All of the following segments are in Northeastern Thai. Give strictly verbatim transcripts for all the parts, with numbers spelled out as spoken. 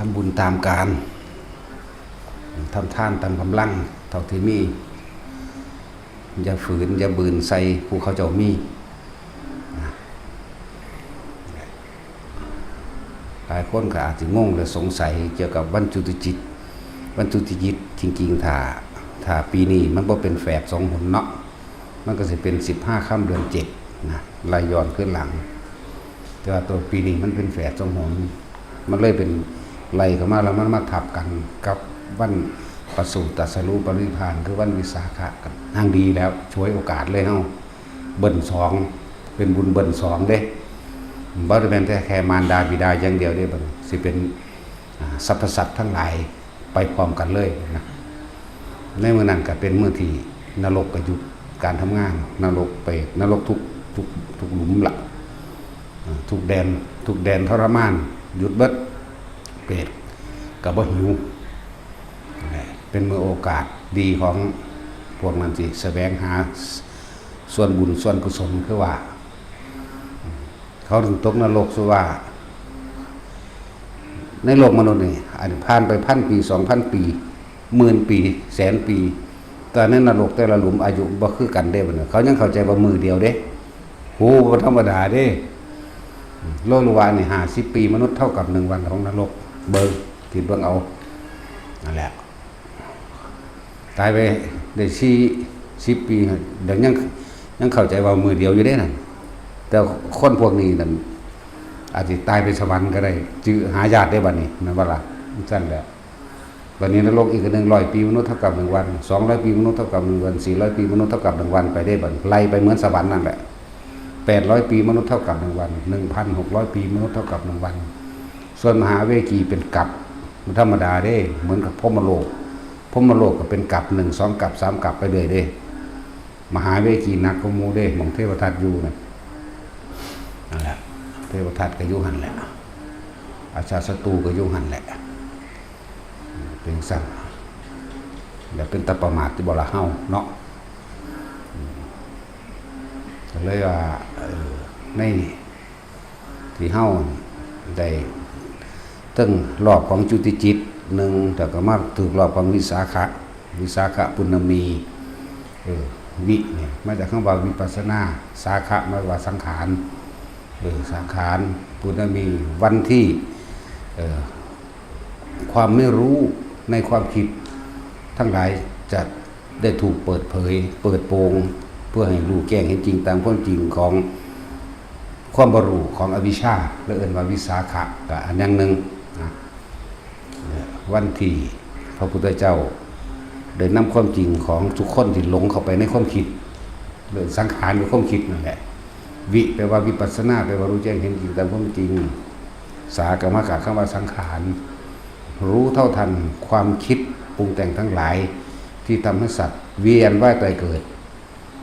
ทำบุญตามการ ทำทานตามกำลังเท่าที่มี อย่าฝืน อย่าบืนใส่ผู้เขาเจ้ามี หลายคนก็อาจจะงงและสงสัยเกี่ยวกับวันจุติจิต วันจุติจิตจริงๆ ถ้า ถ้าปีนี้มันบ่เป็นแฝดสองหนเนาะ มันก็สิเป็นสิบห้าค่ำเดือนเจ็ดนะ ไล่ย้อนขึ้นหลัง แต่ว่าตัวปีนี้มันเป็นแฝดสองหน มันเลยเป็นไล่เข้ามาแล้วมันมาทับกันกับวันประสูติตรัสรู้ปรินิพพาน คือวันวิสาขะ กันทางดีแล้ว ฉวยโอกาสเลยเฮา เบิ้ลสอง เป็นบุญเบิ้ลสองเด้ บ่ได้แม่นแต่แค่มารดาบิดาอย่างเดียวเด้ บัดนี้สิเป็น อ่า สรรพสัตว์ทั้งหลายไปพร้อมกันเลยนะ ในมื้อนั้นก็เป็นมื้อที่นรกก็หยุดการทำงาน นรกเปรต นรกทุก ทุก ทุกหลุมละ อ่า ทุกแดน ทุกแดนทรมาน หยุดเบิด เปรตก็บ่หิว เป็นมื้อโอกาสดีของพวกนั้นที่แสวงหาส่วนบุญส่วนกุศล คือว่า เขาถึงตกนรก สุว่า ในโลกมนุษย์นี่ อันผ่านไปพันปี สองพันปี หมื่นปี แสนปี แต่ในนรกแต่ละหลุมอายุบ่คือกันเด้ บัดนี้เขายังเข้าใจว่ามื้อเดียวเด้ โห บ่ธรรมดาเด้ โลกวานี่ ห้าสิบปีมนุษย์เท่ากับหนึ่งวันของนรก เบิ่ง คิดเบิ่งเอา นั่นแหละ ตายไปได้สี่สิบปี เดี๋ยวยัง ยังเข้าใจว่ามื้อเดียวอยู่เด้นั่น แต่คนพวกนี้นั่น อาจสิตายไปสวรรค์ก็ได้ จื้อหาญาติได้บัดนี้ แม่นบ่ล่ะ? จั่งซั่นแหละ บัดนี้นรกอีกหนึ่งร้อยปีมนุษย์เท่ากับหนึ่งวัน สองร้อยปีมนุษย์เท่ากับหนึ่งวัน สี่ร้อยปีมนุษย์เท่ากับหนึ่งวัน ไปได้บัดนี้ ไล่ไปเหมือนสวรรค์นั่นแหละ แปดร้อยปีมนุษย์เท่ากับหนึ่งวัน หนึ่งพันหกร้อยปีมนุษย์เท่ากับหนึ่งวัน ส่วนมหาเวกีเป็นกัป มันธรรมดาเด้ เหมือนกับพรหมโลก พรหมโลกก็เป็นกัป หนึ่ง สอง กัป สาม กัป ไปเรื่อยเด้ มหาเวกีหนักกว่าหมู่เด้ หม่องเทวทัตอยู่น่ะ นั่นแหละ เทวทัตก็อยู่หั่นแหละ อาชาติศัตรูก็อยู่หั่นแหละ เป็นจั่งซั่น อย่าเป็นตาประมาทที่บ่ละเฮาเนาะ ก็เลยว่า เออ ในที่เฮาได้เทิงรอบของจุติจิตหนึ่ง แล้วก็มาถืกรอบของวิสาขะ วิสาขะปุณณมี เออ วิเนี่ย มาจากคำว่าวิปัสสนา สาขะมาว่าสังขาร เออ สังขาร ปุณณมี วันที่ เออ ความไม่รู้ในความคิดทั้งหลายจะได้ถูกเปิดเผย เปิดโปง เพื่อให้รู้แจ้งเห็นจริงตามความจริงของความบ่รู้ของอวิชชา และเอิ้นว่าวิสาขะ ก็อันอย่างหนึ่งนะ วันที่พระพุทธเจ้าได้นำความจริงของทุกคนที่หลงเข้าไปในความคิด เรื่องสังขารคือความคิดนั่นแหละ วิแปลว่าวิปัสสนา แปลว่ารู้แจ้งเห็นจริงตามความจริง สาก็มาจากคำว่าสังขาร รู้เท่าทันความคิดปรุงแต่งทั้งหลาย ที่ทำให้สัตว์เวียนว่ายตายเกิด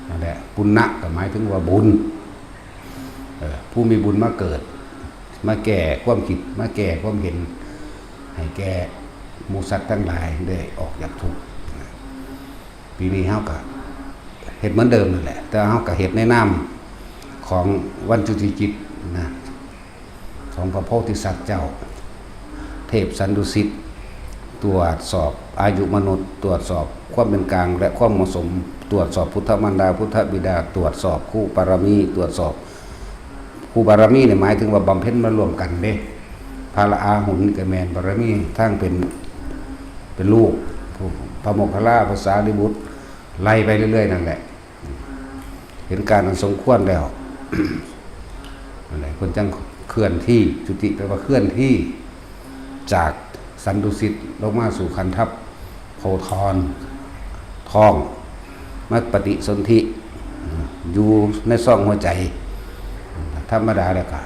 นั่นแหละ ปุณณะก็หมายถึงว่าบุญ เออ ผู้มีบุญมาเกิด มาแก้ความคิด มาแก้ความเห็น ให้แก่หมู่สัตว์ทั้งหลายได้ออกจากทุกข์ ปีนี้เฮาก็เฮ็ดเหมือนเดิมนั่นแหละ แต่เฮาก็เฮ็ดในนามของวันจุติจิตนะ ของพระโพธิสัตว์เจ้า เทพสันดุสิต ตรวจสอบอายุมนุษย์ ตรวจสอบความเป็นกลางและความเหมาะสม ตรวจสอบพุทธมารดา พุทธบิดา ตรวจสอบคู่บารมี ตรวจสอบคู่บารมีเนี่ยหมายถึงว่าบำเพ็ญมาร่วมกันเด้ พระอาหุนก็แม่นบารมีทั้งเป็น เป็นลูก พระโมคคัลลา พระสารีบุตร ไล่ไปเรื่อยๆ นั่นแหละ เห็นการอันสมควรแล้ว นั่นแหละ เพิ่นจั่งเคลื่อนที่ จุติแปลว่าเคลื่อนที่ จากสันดุสิตลงมาสู่ขันธปโพธร ท้อง มาปฏิสนธิ อยู่ในซ่องหัวใจ ธรรมดาแล้วก็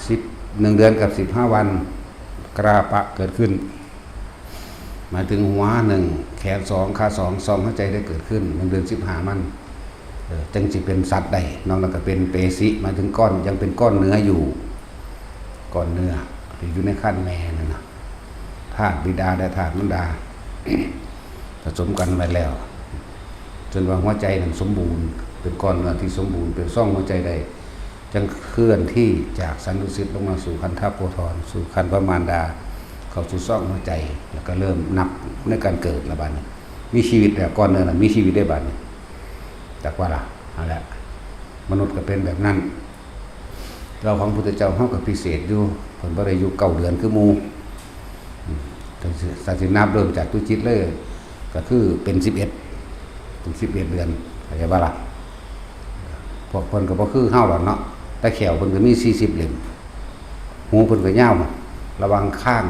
สิบ หนึ่งเดือนกับสิบห้าวัน กราปะเกิดขึ้น หมายถึงหัวหนึ่ง แขนสอง ขาสอง ซ่องหัวใจได้เกิดขึ้น หนึ่งเดือนสิบห้าวัน เออ จั่งสิเป็นสัตว์ได้ นอกนั้นก็เป็นเปสิ หมายถึงก้อน ยังเป็นก้อนเนื้ออยู่ ก้อนเนื้อที่อยู่ในครรภ์แม่นั่นน่ะ ธาตุบิดาและธาตุมารดา ผสมกันไว้แล้ว จนว่าหัวใจนั้นสมบูรณ์ เป็นก้อนเนื้อที่สมบูรณ์ เป็นซ่องหัวใจได้ จั่งเคลื่อนที่จากสันตุสิตลงมาสู่คันธโกธร สู่คันพระมารดา เข้าสู่ซ่องหัวใจ แล้วก็เริ่มนับในการเกิดละบาดนี้ มีชีวิตแล้ว ก่อนเนินน่ะมีชีวิตได้บาดนี้ จักว่าล่ะ เอาละ มนุษย์ก็เป็นแบบนั้น แต่ว่าของพุทธเจ้าเฮาก็พิเศษอยู่ เพิ่นบ่ได้อยู่เก้าเดือนคือหมู่ อืม ถ้าสิ ถ้าสินับเริ่มจากตุจิตเลย ก็คือเป็นสิบเอ็ด เป็นสิบเอ็ดเดือน เข้าใจบ่ล่ะ พวกเพิ่นก็บ่คือเฮาหรอกเนาะ แต่แข้วเพิ่นก็มีสี่สิบเล่ม หูเพิ่นก็ยาว ระหว่างคาง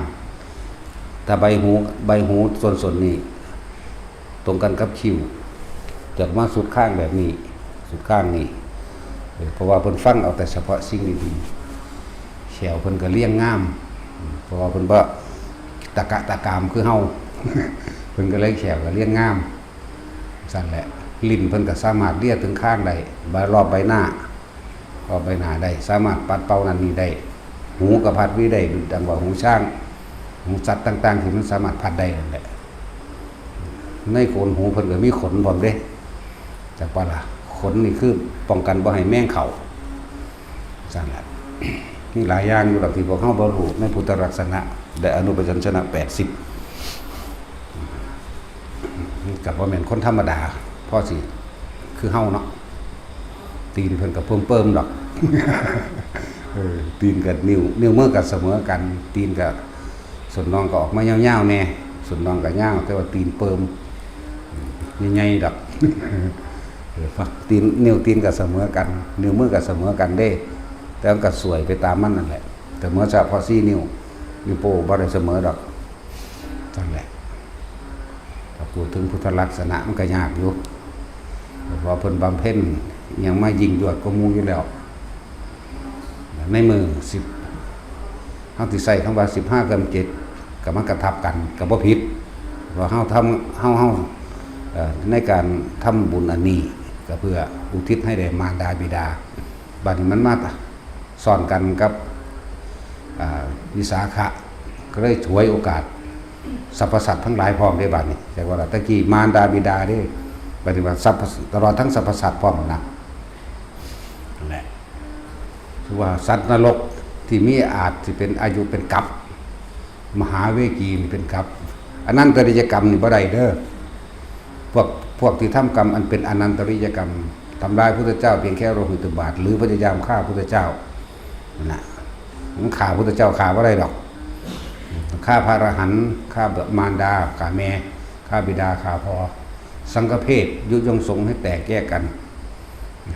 ถ้าใบหู ใบหูส้นๆ นี่ ตรงกันกับคิ้ว จะมาสุดคางแบบนี้ สุดคางนี่ เออ เพราะว่าเพิ่นฟังเอาแต่เฉพาะสิ่งดีๆ แข้วเพิ่นก็เรียงงาม เพราะว่าเพิ่นบ่ตะกะตะกามคือเฮา เพิ่นก็เลยแข้วก็เรียงงาม ซั่นแหละ ลิ้นเพิ่นก็สามารถเลียถึงคางได้ ใบ รอบใบหน้า รอบใบหน้าได้ สามารถปัดเป่านั่นนี่ได้ หูก็พัดหวีได้ ดังว่าหูช้าง หูสัตว์ต่างๆ ที่มันสามารถพัดได้นั่นแหละ ในโคนหูเพิ่นก็มีขนพร้อมเด้ จักว่าล่ะ ขนนี่คือป้องกันบ่ให้แมงเข้า ซั่นล่ะ มีหลายอย่างอยู่ดอกที่พวกเฮาบ่รู้ในพุทธลักษณะ และอนุปจัญชนะแปดสิบ ก็บ่แม่นคนธรรมดา พอสิคือเฮาเนาะ ตีนเพิ่นก็เปิ่มๆ ดอก เออ ตีนกับนิ้ว นิ้วมือก็เสมอกัน ตีนก็ ส้นน่องก็ออกมายาวๆ แน่ ส้นน่องก็ยาว แต่ว่าตีนเปิ่ม ใหญ่ๆ ดอก เออ ตีน นิ้วตีนก็เสมอกัน นิ้วมือก็เสมอกันเด้ แต่มันก็สวยไปตามมันนั่นแหละ แต่เมื่อเฉพาะสี่นิ้ว นิ้วโป้งบ่ได้เสมอดอก นั่นแหละ ถ้าพูดถึงพุทธลักษณะมันก็ยากอยู่ เพราะว่าเพิ่นบำเพ็ญอิหยังมายิ่งยวดกว่าหมู่อยู่แล้ว ในมือสิบ เฮาสิใช้คำว่าสิบห้ากับเจ็ด ก็มันก็ทับกัน ก็บ่ผิด เพราะเฮาทำ เฮา เฮา เอ่อ ในการทำบุญอันนี้ ก็เพื่ออุทิศให้แด่มารดาบิดา บัดนี้มันมาซ้อนกันกับ อ่า วิสาขะ ก็เลยฉวยโอกาส สรรพสัตว์ทั้งหลายพร้อมเด้บัดนี้ แต่ว่าตะกี้มารดาบิดาเด้ บัดนี้ว่าสรรพ ตลอดทั้งสรรพสัตว์พร้อมนะ นั่นแหละ คือว่าสัตว์นรกที่มีอาจสิเป็นอายุเป็นกับ มหาเวกีนี่เป็นกับ อนันตริยกรรมนี่บ่ได้เด้อ พวก พวกที่ทำกรรมอันเป็นอนันตริยกรรม ทำร้ายพุทธเจ้าเพียงแค่โลหิตบาท หรือพยายามฆ่าพุทธเจ้า นั่นน่ะ มันฆ่าพุทธเจ้าฆ่าบ่ได้ดอก ฆ่าพระอรหันต์ ฆ่ามารดา ฆ่าแม่ ฆ่าบิดา ฆ่าพ่อ สังฆเพศ ยุยงสงฆ์ให้แตกแยกกัน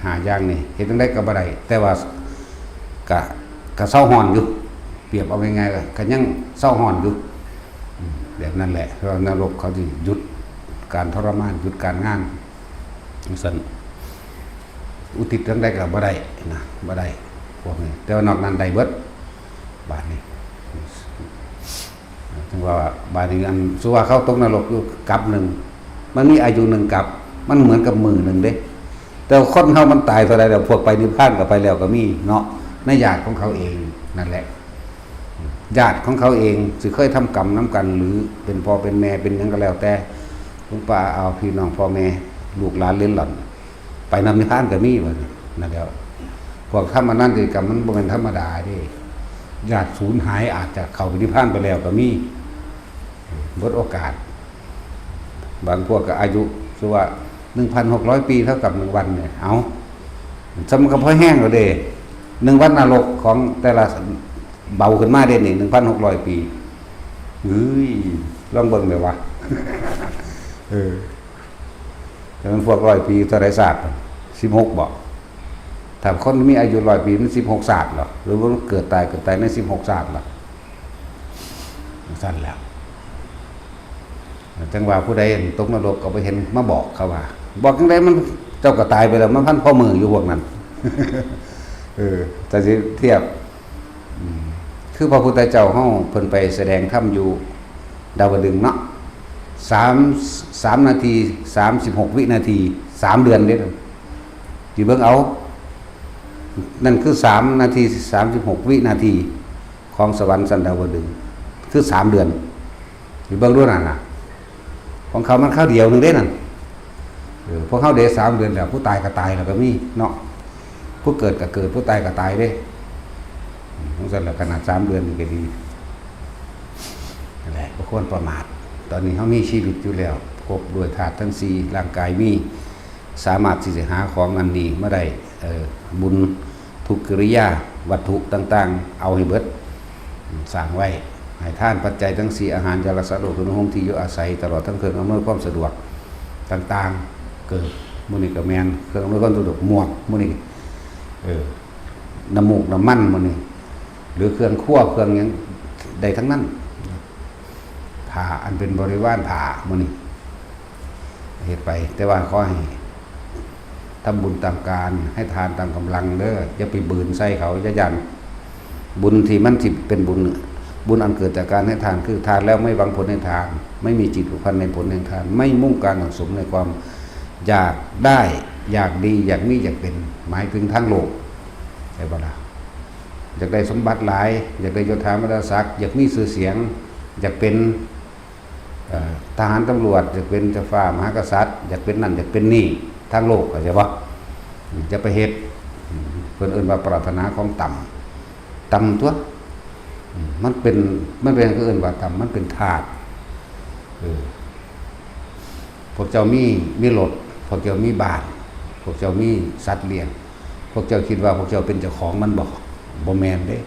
ห้าอย่างนี่ เฮ็ดจั่งใดก็บ่ได้ แต่ว่า กะ กะเซาฮ้อนอยู่ เปรียบเอาง่ายๆ ก็ ก็ยังเซาฮ้อนอยู่ อืม แบบนั้นแหละ เพราะว่านรกเขาสิหยุดการทรมาน หยุดการงาน จั่งซั้น อุทิศจั่งใดก็บ่ได้นะ บ่ได้ พวกนี้ แต่ว่านอกนั้นได้เบิด บาดนี้ ถึงว่าบาดนี้อัน สมมุติว่าเขาตกนรกอยู่กับหนึ่ง มันมีอายุหนึ่งกับ มันเหมือนกับมื้อหนึ่งเด้ แต่ว่าคนเฮามันตายเท่าใดแล้ว พวกไปนิพพานก็ไปแล้วก็มีเนาะ ในญาติของเขาเองนั่นแหละ ญาติของเขาเองสิเคยทำกรรมนำกัน หรือเป็นพ่อเป็นแม่เป็นหยังก็แล้วแต่ ลุงป้าอาพี่น้องพ่อแม่ ลูกหลานเหลนหลอน ไปนำนิพพานก็มีบัดนี้ นั่นแหล้ว พวกทำอนันตริยกรรมมันบ่แม่นธรรมดาเด้ ญาติสูญหายอาจจะเข้าไปนิพพานไปแล้วก็มี เบิดโอกาส บางพวกก็อายุ สมมุติว่า หนึ่งพันหกร้อย ปีเท่ากับหนึ่งวันเนี่ย เอา ซ้ำก็พอแฮงแล้วเด้ หนึ่งวันนรกของแต่ละเบาขึ้นมาเด้นี่ หนึ่งพันหกร้อย ปี เฮ้ย ลองเบิ่งเด้อวะ เออ แต่มันพวกร้อยปีเท่าใดชาติ สิบหก บ่ ถ้าคนมีอายุร้อยปีมันสิบหกชาติเหรอ หรือว่ามันเกิดตาย เกิดตายในสิบหกชาติเหรอ ซั่นแหล้ว จั่งว่าผู้ใดตกนรกก็บ่เห็นมาบอกเขาว่า บอกจั่งใดมัน เจ้าก็ตายไปแล้ว มันพันพ่อมืออยู่พวกนั้น เออ แต่สิเทียบ อืม คือพระพุทธเจ้าเฮาเพิ่นไปแสดงธรรมอยู่ดาวดึงส์เนาะ สาม สามนาที สามสิบหก วินาที สามเดือนเด้ สิเบิ่งเอา นั่นคือ สามนาที สามสิบหก วินาที ของสวรรค์ชั้นดาวดึงส์ คือ สามเดือน สิเบิ่งดูนั่นน่ะ ของเขามันคราวเดียวหนึ่งเด้นั่น เออ พวกเขาเด้ สามเดือนแล้ว ผู้ตายก็ตายแล้วก็มีเนาะ ผู้เกิดก็เกิด ผู้ตายก็ตายเด้ อืมจั่งซั่นแหละ ขนาดสามเดือนนี่ก็ดี นั่นแหละ บ่ควรประมาท ตอนนี้เฮามีชีวิตอยู่แล้ว ครบด้วยธาตุทั้งสี่ ร่างกายมี สามารถที่จะหาของอันนี้มาได้ เอ่อ บุญทุกกิริยา วัตถุต่างๆ เอาให้เบิด สร้างไว้ ให้ทานปัจจัยทั้งสี่ อาหาร ยารักษาโรค เครื่องนุ่งห่ม ที่อยู่อาศัย ตลอดทั้งเครื่องอำนวยความสะดวกต่างๆ เกิด มื้อนี้ก็แม่น เครื่องอำนวยความสะดวก หมวก มื้อนี้ เออ น้ำมูกน้ำมัน มื้อนี้ หรือเครื่องครัว เครื่องหยัง ได้ทั้งนั้น ผ้าอันเป็นบริวารผ้า มื้อนี้ เฮ็ดไป แต่ว่าขอให้ทำบุญตามการ ให้ทานตามกำลังเด้อ อย่าไปบืนใส่เขา อย่าย้าน บุญที่มันสิเป็นบุญ บุญอันเกิดจากการให้ทาน คือทานแล้วไม่หวังผลในทาน ไม่มีจิตผูกพันในผลแห่งทาน ไม่มุ่งการสั่งสมในความอยากได้ อยากดี อยากมี อยากเป็น หมายถึงทางโลก ใช่ปะล่ะ อยากได้สมบัติหลาย อยากได้ยศถาบรรดาศักดิ์ อยากมีชื่อเสียง อยากเป็น เอ่อ ทหารตำรวจ อยากเป็นเจ้าฟ้ามหากษัตริย์ อยากเป็นนั่น อยากเป็นนี่ ทางโลก เข้าใจบ่ จะไปเฮ็ด เพิ่นเอิ้นว่าปรารถนาของต่ำ ต่ำตั๊ว มันเป็น มันเป็นหยังคือเอิ้นว่าต่ำ มันเป็นธาตุ เออ พวกเจ้ามี มีรถ พวกเจ้ามีบ้าน พวกเจ้ามีสัตว์เลี้ยง พวกเจ้าคิดว่าพวกเจ้าเป็นเจ้าของมันบ่ บ่แม่นเด้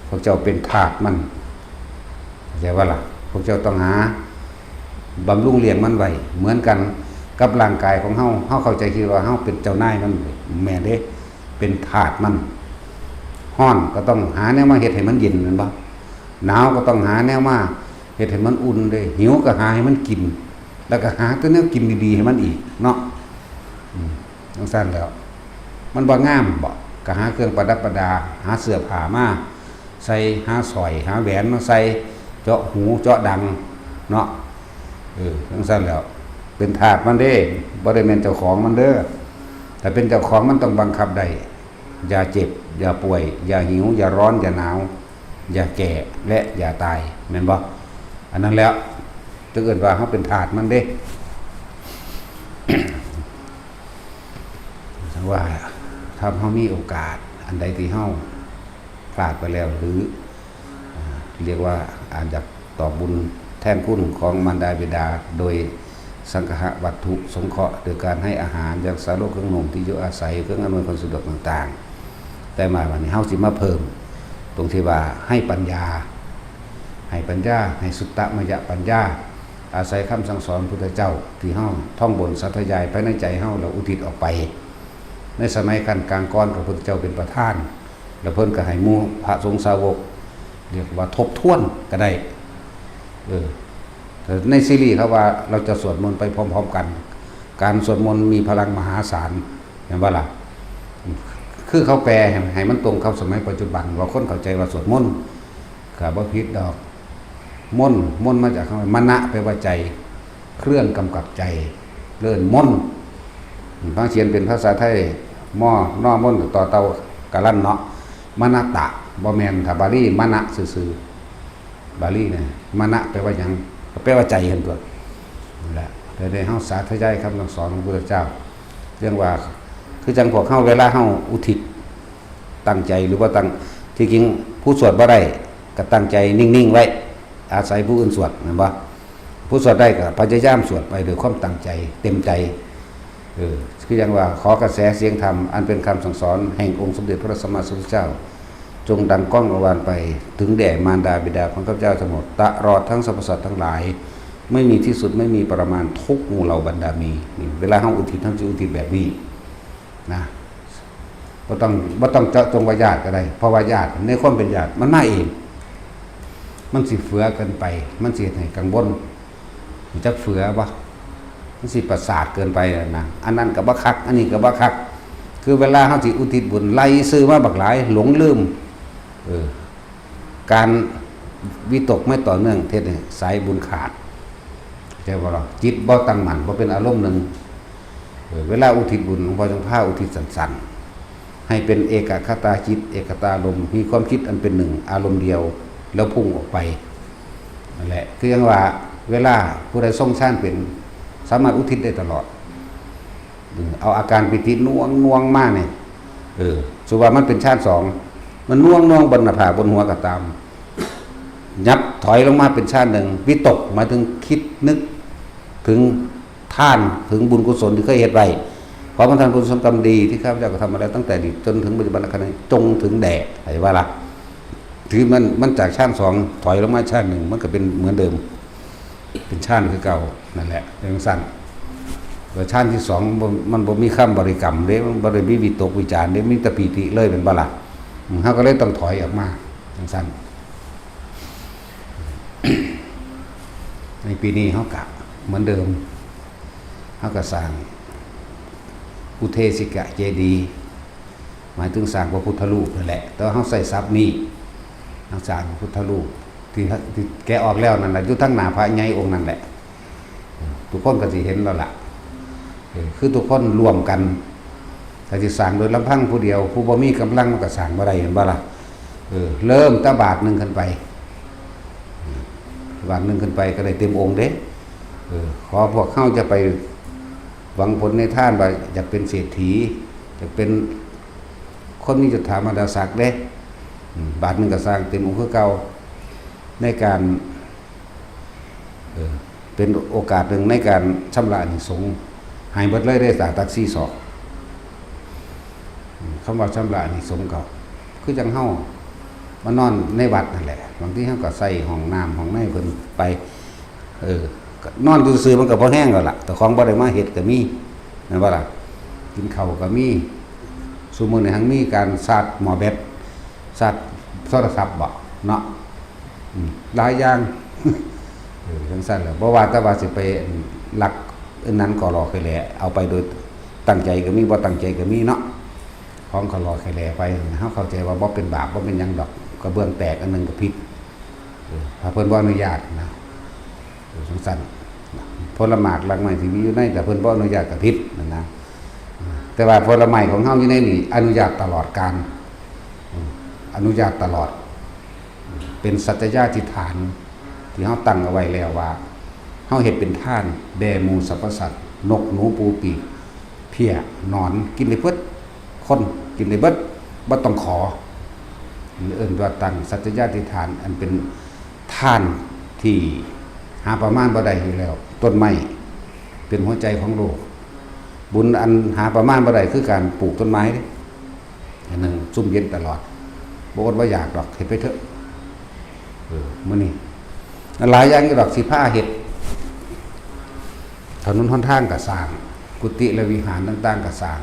พวกเจ้าเป็นทาสมัน เข้าใจบ่ล่ะ พวกเจ้าต้องหาบำรุงเลี้ยงมันไว้ เหมือนกันกับร่างกายของเฮา เฮาเข้าใจคิดว่าเฮาเป็นเจ้านายมัน แม่นเด้ เป็นทาสมัน ร้อนก็ต้องหาแนวมาเฮ็ดให้มันเย็น แม่นบ่ หนาวก็ต้องหาแนวมาเฮ็ดให้มันอุ่นเด้ หิวก็หาให้มันกิน แล้วก็หาแต่แนวกินดีๆให้มันอีกเนาะ อืม จั่งซั้นแหล้ว มันบ่งามบ่ ก็หาเครื่องประดับประดา หาเสื้อผ้ามาใส่ หาสร้อย หาแหวนมาใส่ เจาะหู เจาะดัง เนาะ เออ จั่งซั้นแหล้ว เป็นทาสมันเด้ บ่ได้แม่นเจ้าของมันเด้อ ถ้าเป็นเจ้าของมันต้องบังคับได้ อย่าเจ็บ อย่าป่วย อย่าหิว อย่าร้อน อย่าหนาว อย่าแก่ และอย่าตาย แม่นบ่ อันนั้นแหล้ว จั่งเอิ้นว่าเฮาเป็นทาสมันเด้ ว่าถ้าเฮามีโอกาส อันใดที่เฮาพลาดไปแล้ว หรือ อ่า เรียกว่าอาจจะตอบบุญแทนคุณของมารดาบิดา โดยสังคหะวัตถุสงเคราะห์ โดยการให้อาหาร ยารักษาโรค เครื่องนุ่ง ที่อยู่อาศัย เครื่องอำนวยความสะดวกต่างๆ แต่มาวันนี้เฮาสิมาเพิ่ม ตรงที่ว่าให้ปัญญา ให้ปัญญา ให้สุตตมยปัญญา อาศัยคำสั่งสอนพุทธเจ้า ที่เฮาท่องบนสาธยายภายในใจเฮา แล้วอุทิศออกไป ในสมัยขั้นกลางก่อน ก็พุทธเจ้าเป็นประธาน แล้วเพิ่นก็ให้หมู่พระสงฆ์สาวก เรียกว่าทบทวนก็ได้ เออ แต่ในซีรีส์เขาว่าเราจะสวดมนต์ไปพร้อมๆกัน การสวดมนต์มีพลังมหาศาล แม่นบ่ล่ะ คือเขาแปลให้ ให้มันตรงกับสมัยปัจจุบัน ว่าคนเข้าใจว่าสวดมนต์ ก็บ่ผิดดอก มนต์ มนต์มาจากคำว่ามนะ แปลว่าใจ เครื่องกำกับใจ เอิ้นมนต์ ฟังเสียงเป็นภาษาไทย มอ นอ มนต์ ต่อเต่ากะลันเนาะ มนะตะ บ่แม่น ถ้าบาลีมนะซื่อๆ บาลีเนี่ย มนะแปลว่าหยัง ก็แปลว่าใจหั่นตั๊ว นั่นแหละ แต่ในเฮาสาธยายคำสั่งสอนของพระพุทธเจ้า เรียกว่า คือจั่งพวกเฮาเวลาเฮาอุทิศ ตั้งใจหรือว่าตั้ง ที่จริงผู้สวดบ่ได้ ก็ตั้งใจนิ่งๆไว้ อาศัยผู้อื่นสวด แม่นบ่ ผู้สวดได้ก็พยายามสวดไปด้วยความตั้งใจ เต็มใจ เออ คือจั่งว่า ขอกระแสเสียงธรรม อันเป็นคำสั่งสอนแห่งองค์สมเด็จพระสัมมาสัมพุทธเจ้า จงดังก้องกังวานไป ถึงแด่มารดาบิดาของข้าพเจ้าทั้งหมด ตลอดทั้งสรรพสัตว์ทั้งหลาย ไม่มีที่สุด ไม่มีประมาณ ทุกหมู่เหล่าบรรดามี นี่ เวลาเฮาอุทิศ เฮาสิอุทิศแบบนี้ นะ บ่ต้อง บ่ต้องเจาะจงว่าญาติก็ได้ เพราะว่าญาติ ในความเป็นญาติ มันมาเอง มันสิเฟือเกินไป มันสิเฮ็ดให้กังวล รู้จักเฟือบ่ มันสิประสาทเกินไปนะ อันนั้นก็บ่คัก อันนี้ก็บ่คัก คือเวลาเฮาสิอุทิศบุญ ไล่ชื่อมาบักหลาย หลงลืม เออ การวิตกไม่ต่อเนื่อง เฮ็ดให้สายบุญขาด เข้าใจบ่ล่ะ จิตบ่ตั้งมั่น บ่เป็นอารมณ์หนึ่ง เออ เวลาอุทิศบุญ หลวงพ่อจั่งพาอุทิศสั้นๆ ให้เป็นเอกคตาจิต เอกคตารมณ์ มีความคิดอันเป็นหนึ่ง อารมณ์เดียว แล้วพุ่งออกไป นั่นแหละ คือจั่งว่า เวลาผู้ใดทรงฌานเป็น สามารถอุทิศได้ตลอด เออ เอาอาการปีติหน่วงๆมาเนี่ย เออ สมมุติว่ามันเป็นฌานสอง มันน่วงน่วงบนหน้าผากบนหัวก็ตาม ยับถอยลงมาเป็นฌานหนึ่ง วิตกหมายถึงคิดนึกถึงทาน ถึงบุญกุศลที่เคยเฮ็ดไว้ ขอประทานกุศลกรรมดีที่ข้าพเจ้ากระทำมาแล้วตั้งแต่อดีตจนถึงปัจจุบันขณะนี้จงถึงแด่ เห็นบ่ล่ะ ถือมัน มันจากฌานสองถอยลงมาฌานหนึ่ง มันก็เป็นเหมือนเดิม เป็นฌานคือเก่านั่นแหละ จั่งซั้น แล้วฌานที่สองบ่ มันบ่มีคำบริกรรมเด้ มันบ่ได้มีวิตกวิจารเด้ มีแต่ปีติเลย แม่นบ่ล่ะ อืม เฮาก็เลยต้องถอยออกมา จั่งซั้น ในปีนี้เฮากะเหมือนเดิม เฮากะสร้างอุเทสิกะเจดีย์ หมายถึงสร้างพระพุทธรูปนั่นแหละ แต่ว่าเฮาใช้ศัพท์นี้ เฮาสร้างพระพุทธรูปที่ ที่แกะออกแล้วนั่นแหละ อยู่ทางหน้าพระใหญ่องค์นั่นแหละ ทุกคนก็สิเห็นแล้วล่ะ เออ คือทุกคนร่วมกัน ถ้าสิสร้างโดยลำพังผู้เดียว ผู้บ่มีกำลังมันก็สร้างบ่ได้ เห็นบ่ล่ะ เออ เริ่มแต่บาทหนึ่งขึ้นไป บาทหนึ่งขึ้นไปก็ได้เต็มองค์เด้ เออ ขอพวกเฮาจะไปหวังผลในทานว่าอยากเป็นเศรษฐี อยากเป็นคนมียศถามหาศักดิ์เด้ อืม บาทหนึ่งก็สร้างเต็มองค์คือเก่า ในการ เออ เป็นโอกาสหนึ่งในการชำระอานิสงส์ ให้เบิดเลยได้สาตักสี่ศอก อืม คำว่าชำระอานิสงส์ก็คือจั่งเฮามานอนในวัดนั่นแหละ บางทีเฮาก็ใส่ห้องน้ำห้องในเพิ่นไป เออ ก็นอนซื่อๆมันก็พอแฮงแล้วล่ะ แต่ของบ่ได้มาเฮ็ดก็มี แม่นบ่ล่ะ กินข้าวก็มี ซุมื้อนี้หั้งมีการชาร์จหม้อแบต ชาร์จโทรศัพท์บ่เนาะ อืม หลายอย่าง เออ จั่งซั้นแหละ บ่ว่าแต่ว่าสิไปลักอันนั้นก็หลอกให้แหละ เอาไปโดยตั้งใจก็มี บ่ตั้งใจก็มีเนาะ ของก็หลอกให้แหละไป เฮาเข้าใจว่าบ่เป็นบาป บ่เป็นหยังดอก กระเบื้องแตกอันหนึ่งก็ผิด เออ ถ้าเพิ่นบ่อนุญาตนะ เออ จั่งซั้น ผลหมากรากไม้ที่มีอยู่ใน ถ้าเพิ่นบ่อนุญาตก็ผิดนั่นนะ แต่ว่าผลไม้ของเฮาอยู่ในนี่อนุญาตตลอดกาล อืม อนุญาตตลอด เป็นสัจจญาธิษฐานที่เฮาตั้งเอาไว้แล้วว่า เฮาเฮ็ดเป็นทานแด่หมู่สรรพสัตว์ นกหนูปูปีก เพี้ยหนอนกินได้เบิด คนกินได้เบิด บ่ต้องขอ เอิ้นว่าตั้งสัจจญาธิษฐาน อันเป็นทานที่หาประมาณบ่ได้อยู่แล้ว ต้นไม้เป็นหัวใจของโลก บุญอันหาประมาณบ่ได้คือการปลูกต้นไม้เด้ อันนั้นซุ่มเย็นตลอด บ่อดบ่อยากดอก เฮ็ดไปเถอะ เออ มื้อนี้หลายอย่างอยู่ดอกสิพาเฮ็ด ถนนหนทางก็สร้าง กุฏิและวิหารต่างๆก็สร้าง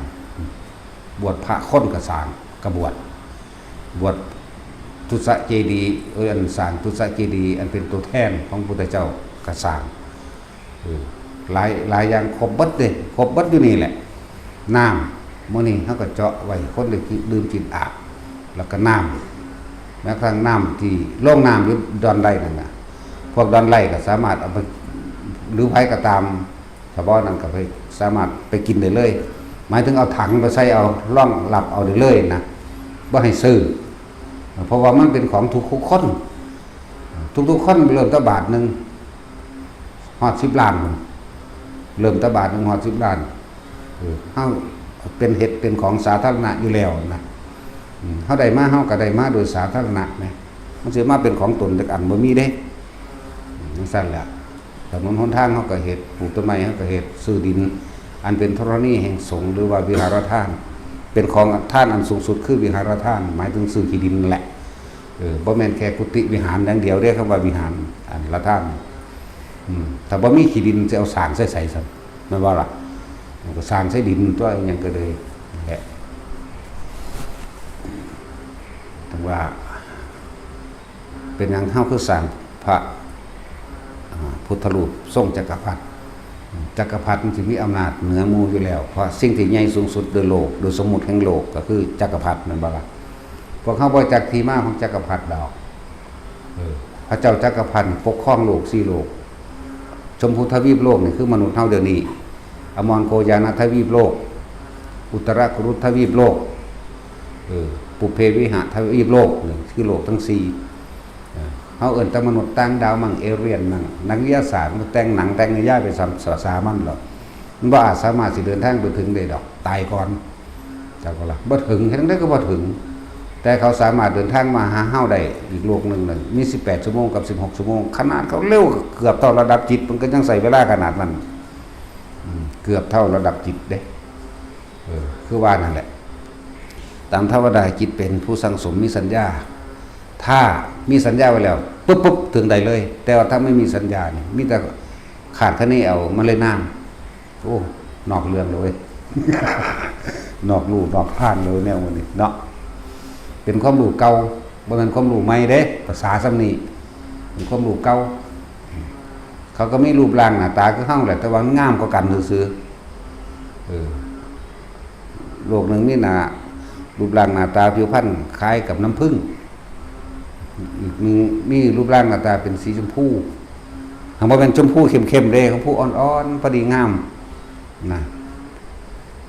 บวชพระคนก็สร้าง ก็บวช บวชตุสะเจดีย์ เอ้ย อันสร้างตุสะเจดีย์ อันเป็นตัวแทนของพุทธเจ้าก็สร้าง เออ หลาย หลายอย่างครบเบิดเด้ ครบเบิดอยู่นี่แหละ น้ำ มื้อนี้เฮาก็เจาะไว้ คนได้กิน ดื่มกินอาบ แล้วก็น้ำ แม้กระทั่งน้ำที่โรงน้ำอยู่ดอนไร่นั่นน่ะ พวกดอนไร่ก็สามารถเอาไป หรือไผก็ตาม ชาวบ้านนั่นก็ไป สามารถไปกินได้เลย หมายถึงเอาถังไปใส่เอา รองรับเอาได้เลยนะ บ่ให้ซื้อ เพราะว่ามันเป็นของทุกๆคน ทุกๆคนเริ่มแต่บาทหนึ่ง ฮอดสิบล้าน เริ่มแต่บาทหนึ่งฮอดสิบล้าน เออ เฮาเป็น เฮ็ดเป็นของสาธารณะอยู่แล้วนะ อืม เฮาได้มา เฮาก็ได้มาโดยสาธารณะแหม มันสิมาเป็นของตนจักอันบ่มีเด้ อืม จั่งซั้นแหละ ถนนหนทางเฮาก็เฮ็ด ปลูกต้นไม้เฮาก็เฮ็ด ซื้อดิน อันเป็นธรณีแห่งสงฆ์ หรือว่าวิหารทาน เป็นของทานอันสูงสุดคือวิหารทาน หมายถึงซื้อที่ดินนั่นแหละ เออ บ่แม่นแค่กุฏิวิหารอย่างเดียวเด้ คำว่าวิหาร อันละทาน อืม ถ้าบ่มีขี้ดินจะเอาสร้างใส่ใส่ซั่น แม่นบ่ล่ะ มันก็สร้างใส่ดินตัว อิหยังก็เลย นั่นแหละ ถึงว่า เป็นหยังเฮาคือสร้างพระ อ่า พุทธรูปทรงจักรพรรดิ จักรพรรดิมันสิมีอำนาจเหนือหมู่อยู่แล้ว เพราะสิ่งที่ใหญ่สูงสุดโดยโลก โดยสมมุติแห่งโลกก็คือจักรพรรดิ แม่นบ่ล่ะ พวกเฮาบ่จักที่มาของจักรพรรดิดอก เออ พระเจ้าจักรพรรดิปกครองโลกสี่โลก ชมพูทวีปโลกนี่คือมนุษย์เฮาเดี๋ยวนี้ อมรโคยานะทวีปโลก อุตรกุรุทวีปโลก เออ ปุพเพวิหะทวีปโลกนี่คือโลกทั้งสี่ เออ เฮาเอิ้นแต่มนุษย์ต่างดาวมั่ง เอเลียนมั่ง นักวิทยาศาสตร์มันแต่งหนังแต่งนิยายไปสาม สา สามันหรอก มันบ่อาจสามารถสิเดินทางไปถึงได้ดอก ตายก่อน เขาก็ละบ่ถึง เฮ็ดจั่งใด๋ก็บ่ถึง แต่เขาสามารถเดินทางมาหาเฮาได้อีกโลกหนึ่งน่ะ มีสิบแปดชั่วโมงกับสิบหกชั่วโมง ขนาดเขาเร็วเกือบเท่าระดับจิต มันก็ยังใช้เวลาขนาดนั้น อืม เกือบเท่าระดับจิตเด้ เออ คือว่านั่นแหละ ตามธรรมดาจิตเป็นผู้สั่งสม มีสัญญา ถ้ามีสัญญาไว้แล้ว ปุ๊บปุ๊บ ถึงได้เลย แต่ว่าถ้าไม่มีสัญญานี่ มีแต่คาดคะเนเอา มันเลยนาน โอ้ นอกเรื่องเลยเว้ย นอกลู่นอกทางเลยแนวนี้เนาะ เป็นความรู้เก่า บ่แม่นความรู้ใหม่เด้ ภาษาส่ำนี้ เป็นความรู้เก่า เขาก็มีรูปร่างหน้าตาคือเฮาแหละ แต่ว่างามกว่ากันซื่อๆ เออ โลกหนึ่งมีหน้า รูปร่างหน้าตาผิวพรรณคล้ายกับน้ำผึ้ง อีกหนึ่งมีรูปร่างหน้าตาเป็นสีชมพู หากว่าเป็นชมพูเข้มๆเด้ ชมพูอ่อนๆ พอดีงามนะ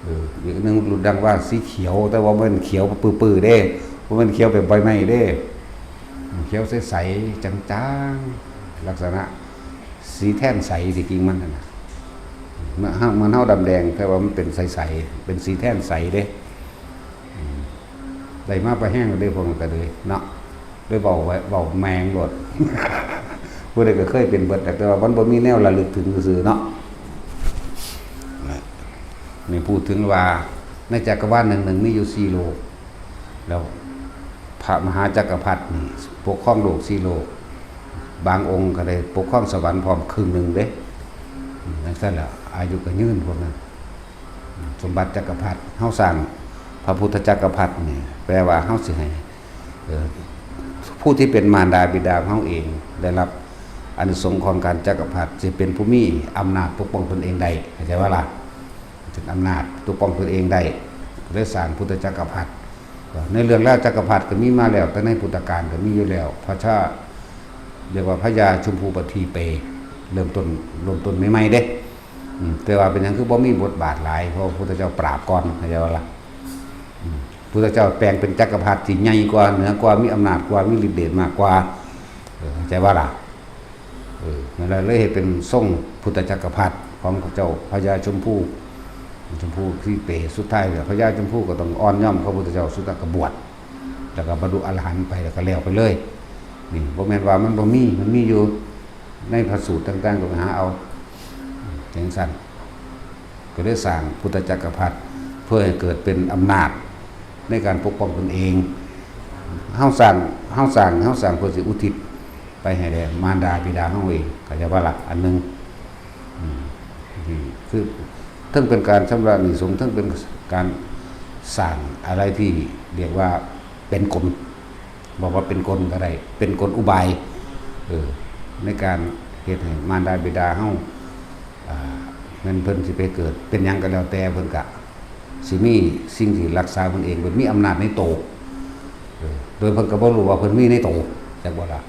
เออ อีกหนึ่งรูปร่างว่าสีเขียว แต่ว่าบ่แม่นเขียวปื้อๆเด้ บ่แม่นเขียวแบบใบไม้เด้ เขียวใสๆ จางๆ ลักษณะสีแทนใส ที่จริงมันน่ะนะ เหมือนเฮา เหมือนเฮาดำแดง แต่ว่ามันเป็นใสๆ เป็นสีแทนใสเด้ อืม ได้มาประแฮงเด้ พวกนั้นก็เลยเนาะ ได้เว้าไว้ เว้าแมงโลด ผู้ใดก็เคยเป็นเบิด แต่ว่ามันบ่มีแนวระลึกถึงซื่อๆเนาะ นี่พูดถึงว่าในจักรวาลหนึ่งๆ มีอยู่สี่โลก แล้วพระมหาจักรพรรดินี่ปกครองโลกสี่โลก บางองค์ก็ได้ปกครองสวรรค์พร้อมครึ่งหนึ่งเด้ อืม จั่งซั่นแหละ อายุก็ยืนพวกนั้น สมบัติจักรพรรดิ เฮาสร้างพระพุทธจักรพรรดินี่ แปลว่าเฮาสิให้ เอ่อ ผู้ที่เป็นมารดาบิดาของเฮาเอง ได้รับอานิสงส์ของการจักรพรรดิ สิเป็นผู้มีอำนาจปกป้องตนเองได้ เข้าใจบ่ล่ะ เป็นอำนาจปกป้องตนเองได้ เลยสร้างพุทธจักรพรรดิ ในเรื่องราวจักรพรรดิก็มีมาแล้ว แต่ในพุทธกาลก็มีอยู่แล้ว พระชา เรียกว่าพญาชมพูปทีเป เริ่มต้น เริ่มต้นใหม่ๆเด้ อืม แต่ว่าเป็นหยังคือบ่มีบทบาทหลาย เพราะพระพุทธเจ้าปราบก่อน เข้าใจบ่ล่ะ อืม พุทธเจ้าแปลงเป็นจักรพรรดิที่ใหญ่กว่า เหนือกว่า มีอำนาจกว่า มีฤทธิ์เดชมากกว่า เออ เข้าใจบ่ล่ะ เออ นั่นแหละ เลยเฮ็ดเป็นทรงพุทธจักรพรรดิของพระเจ้าพญาชมพู ชมพูปทีเป สุดท้ายแล้วพญาชมพูก็ต้องอ่อนยอมพระพุทธเจ้า สุดท้ายก็บวช แล้วก็บรรลุอรหันต์ไป แล้วก็แล้วไปเลย นี่ บ่แม่นว่ามันบ่มี มันมีอยู่ ในพระสูตรต่างๆ ก็ไปหาเอา จั่งซั่น ก็ได้สร้างพุทธจักรพรรดิ เพื่อให้เกิดเป็นอำนาจในการปกป้องตนเอง เฮาสร้าง เฮาสร้าง เฮาสร้างเพื่อสิอุทิศไปให้แด่มารดาบิดาเฮาเอง เข้าใจบ่ล่ะ อันหนึ่ง อืม นี่คือ เทิงเป็นการชำระหนี้สงฆ์ เทิงเป็นการสร้างอะไรที่เรียกว่าเป็นกล บอกว่าเป็นกลก็ได้ เป็นกลอุบาย เออ ในการเฮ็ดให้มารดาบิดาเฮา อ่า แม่นเพิ่นสิไปเกิดเป็นหยังก็แล้วแต่ เพิ่นก็สิมีสิ่งที่รักษาเพิ่นเอง เพิ่นมีอำนาจในโต เออ โดยเพิ่นก็บ่รู้ว่าเพิ่นมีในโต จักบ่ล่ะ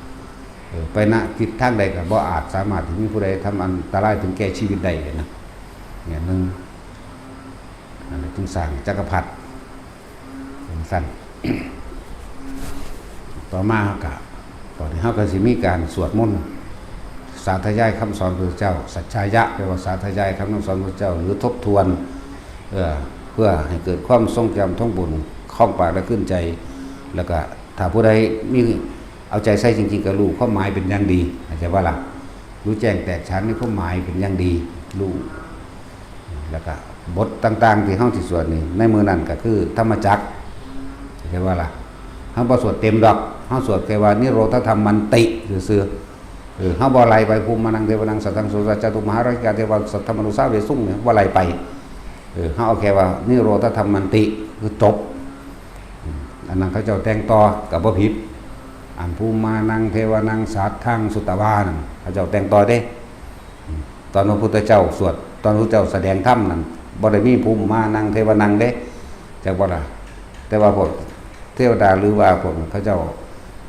เออ ไปณทิศทางใดก็บ่อาจสามารถที่มีผู้ใดทำอันตรายถึงแก่ชีวิตได้นะ เนี่ยหนึ่ง นั่นแหละจึงสร้างจักรพรรดิ จั่งซั่น ต่อมาก็ ตอนนี้เฮาก็สิมีการสวดมนต์ สาธยายคำสอนพระพุทธเจ้า สัจจายะ แปลว่าสาธยายคำสอนพระพุทธเจ้า หรือทบทวน เอ่อ เพื่อให้เกิดความทรงจำท่องบุญ คล่องปากและขึ้นใจ แล้วก็ถ้าผู้ใดมี เอาใจใส่จริงๆ ก็รู้ความหมายเป็นอย่างดี เข้าใจบ่ล่ะ รู้แจ้งแตกฉานในความหมายเป็นอย่างดี รู้ แล้วก็บทต่างๆ ที่เฮาสิสวดนี่ ในมื้อนั้นก็คือธรรมจักร เข้าใจบ่ล่ะ เฮาบ่สวดเต็มดอก เฮาสวดแค่ว่านิโรธธรรมมันติซื่อๆ เออ เฮาบ่ไล่ไป ภูมิมานังเทวานังสัทธังสุรจาตุมหาราชิกาเทวาสัทธมนุสาเวสุงเนี่ย บ่ไล่ไป เออ เฮาเอาแค่ว่านิโรธธรรมมันติ คือจบ อืม อันนั้นเขาเจ้าแต่งต่อก็บ่ผิด อันภูมิมานังเทวานังสัทธังสุตวานั่น เขาเจ้าแต่งต่อเด้ อืม ตอนพระพุทธเจ้าสวด ตอนพระพุทธเจ้าแสดงธรรมนั่น บ่ได้มีภูมิมานังเทวานังเด้ จักบ่ล่ะ แต่ว่าพวกเทวดาหรือว่าพวกเขาเจ้า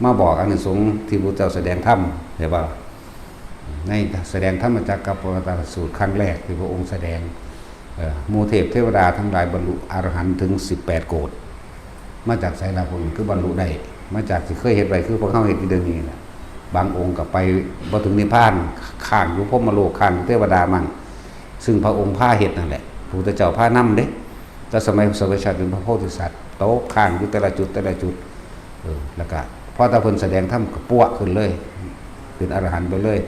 มาบอกอานิสงส์ที่พระพุทธเจ้าแสดงธรรม เข้าใจบ่ล่ะ ในแสดงธรรมจักรกัปปวัตตสูตรครั้งแรกที่พระองค์แสดง เอ่อ หมู่เทพเทวดาทั้งหลายบรรลุอรหันต์ถึงสิบแปดโกฏ มาจากไสล่ะพวกนี้ คือบรรลุได้ มาจากที่เคยเฮ็ดไว้ คือพวกเฮาเฮ็ดอยู่เดี๋ยวนี้แหละ บางองค์ก็ไปบ่ถึงนิพพาน ค้างอยู่พรหมโลก ค้างอยู่เทวดามั่ง ซึ่งพระองค์พาเฮ็ดนั่นแหละ พระพุทธเจ้าพานำเด้ แต่สมัยสมัยชาติเป็นพระโพธิสัตว์ ตกค้างอยู่แต่ละจุดแต่ละจุด เออ แล้วก็พอแต่เพิ่นแสดงธรรมก็ปั้วขึ้นเลย เป็นอรหันต์ไปเลย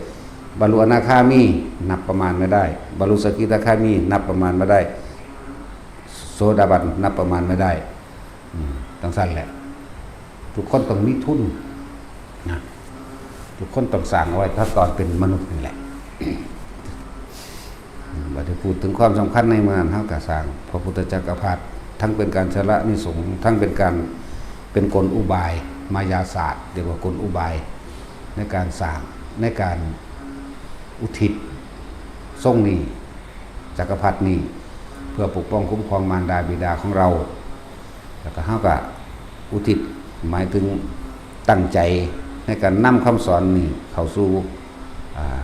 บรรลุอนาคามีนับประมาณไม่ได้ บรรลุสกิทาคามีนับประมาณไม่ได้ โสดาบันนับประมาณไม่ได้ อืม จังซั่นแหละ ทุกคนต้องมีทุนนะ ทุกคนต้องสร้างเอาไว้ถ้าตอนเป็นมนุษย์นี่แหละ บัดนี้พูดถึงความสำคัญในเมืองเฮาก็สร้างพระพุทธจักรพรรดิ ทั้งเป็นการชำระอานิสงส์ ทั้งเป็นการ เป็นกลอุบาย มายาศาสตร์ เรียกว่ากลอุบาย ในการสร้าง ในการอุทิศทรงนี้ จักรพรรดินี้ เพื่อปกป้องคุ้มครองมารดาบิดาของเรา แล้วก็เฮาก็อุทิศ หมายถึงตั้งใจในการนำคำสอนนี้เข้าสู่ อ่า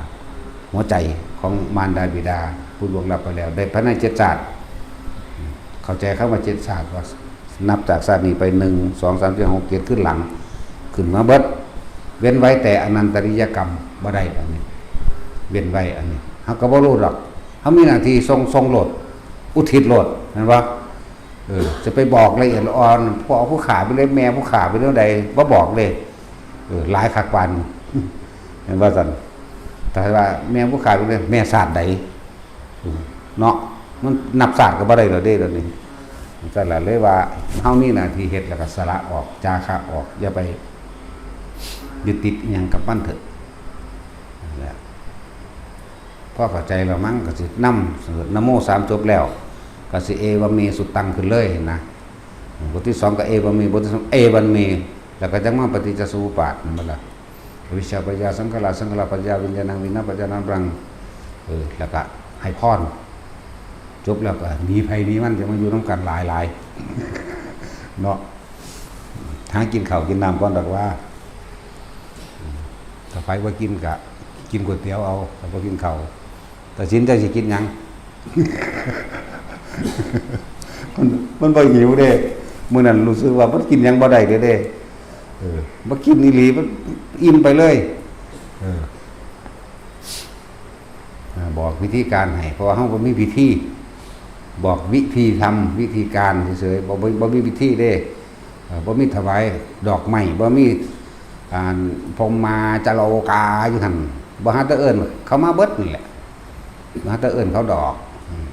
หัวใจของมารดาบิดาผู้ล่วงลับไปแล้ว ได้ภายในเจ็ดชาติ เข้าใจคำว่าเจ็ดชาติว่า นับจากชาตินี้ไป หนึ่ง สอง สาม สี่ ห้า หก เจ็ด ขึ้นหลัง ขึ้นมาเบิด เว้นไว้แต่อนันตริยกรรมบ่ได้ อันนี้ เว้นไว้ อันนี้ เฮาก็บ่รู้ดอก เฮามีหน้าที่ส่ง ส่งโลด อุทิศโลด แม่นบ่ เออ จะไปบอกละเอียดละอ่อน พ่อผู้ฆ่าไปเลย แม่ผู้ฆ่าไปเรื่องใด บ่บอกเลย เออ หลายคักปาน แม่นว่าซั่น แต่ว่าแม่ผู้ฆ่าไปเลย แม่ชาติใด อืม เนาะ มันนับชาติก็บ่ได้แล้วเด้ เดี๋ยวนี้ จังซั่นล่ะ เลยว่าเฮามีหน้าที่เฮ็ด แล้วก็สละออก จาคะออก อย่าไปยึดติดอิหยังกับมันเถอะ นั่นแหละ พอเข้าใจแล้วมั้ง ก็สินำนะโมสามจบแล้ว ก็สิเอวะเมสุตังขึ้นเลยนะ บทที่สองก็เอวะเม บทที่สองเอวันเม แล้วก็จังมาปฏิจจสมุปบาท นั่นบ่ล่ะ อวิชชาปัจจยาสังขารา สังขาราปัจจยาวิญญาณัง วิญญาณปัจจยานัง เออ แล้วก็ให้พร จบแล้วก็หนีไผหนีมัน จะมาอยู่นำกันหลายๆ เนาะ หากินข้าวกินน้ำก่อนดอกว่า ถ้าไผบ่กินก็กินก๋วยเตี๋ยวเอา ถ้าบ่กินข้าว แต่สินใจสิกินหยัง มัน มันบ่หิวเด้ มื้อนั้นรู้สึกว่ามันกินหยังบ่ได้เด้เด้ เออ บ่กินอีหลี มันอิ่มไปเลย เออ อ่า บอกวิธีการให้ เพราะว่าเฮาบ่มีพิธี บอกวิธีทำ วิธีการเฉยๆ บ่ บ่ บ่มีพิธีเด้ เอ่อ บ่มีถวายดอกไม้ บ่มี อ่า พรหมาจาโลกาอยู่หั่น บ่หาแต่เอิ้น เขามาเบิดนั่นแหละ บ่หาแต่เอิ้นเขาดอก อืม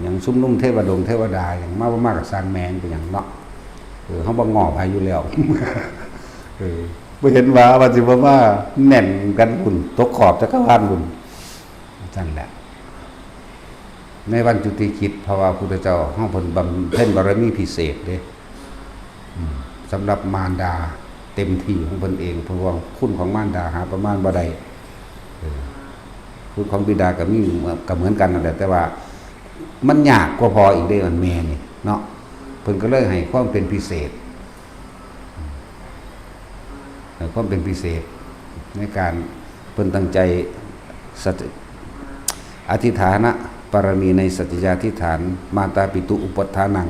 หยังชุมนุมเทวดงเทวดา หยังมาบ่มาก็ซ่างแม่ง เป็นหยังเนาะ เออ เฮาบ่ง้อไผอยู่แล้ว เออ บ่เห็นว่า ว่าสิบ่มาแน่นกันพุ้น ตกขอบจักรวาลพุ้น ซั่นแหละ ในวันจุติกิจ เพราะว่าพุทธเจ้าของเพิ่นบำเพ็ญบารมีพิเศษเด้ อืม สำหรับมารดาเต็มที่ของเพิ่นเอง เพราะว่าคุณของมารดาหาประมาณบ่ได้ เออ คุณของบิดาก็มี ก็เหมือนกันนั่นแหละ แต่ว่ามันยากกว่าพ่ออีกเด้ มันแม่นี่เนาะ เพิ่นก็เลยให้ความเป็นพิเศษ เอ่อ ความเป็นพิเศษ ในการเพิ่นตั้งใจสัจ อธิษฐานปารมีในสัจจยาธิษฐาน มาตาปิตุอุปัฏฐานัง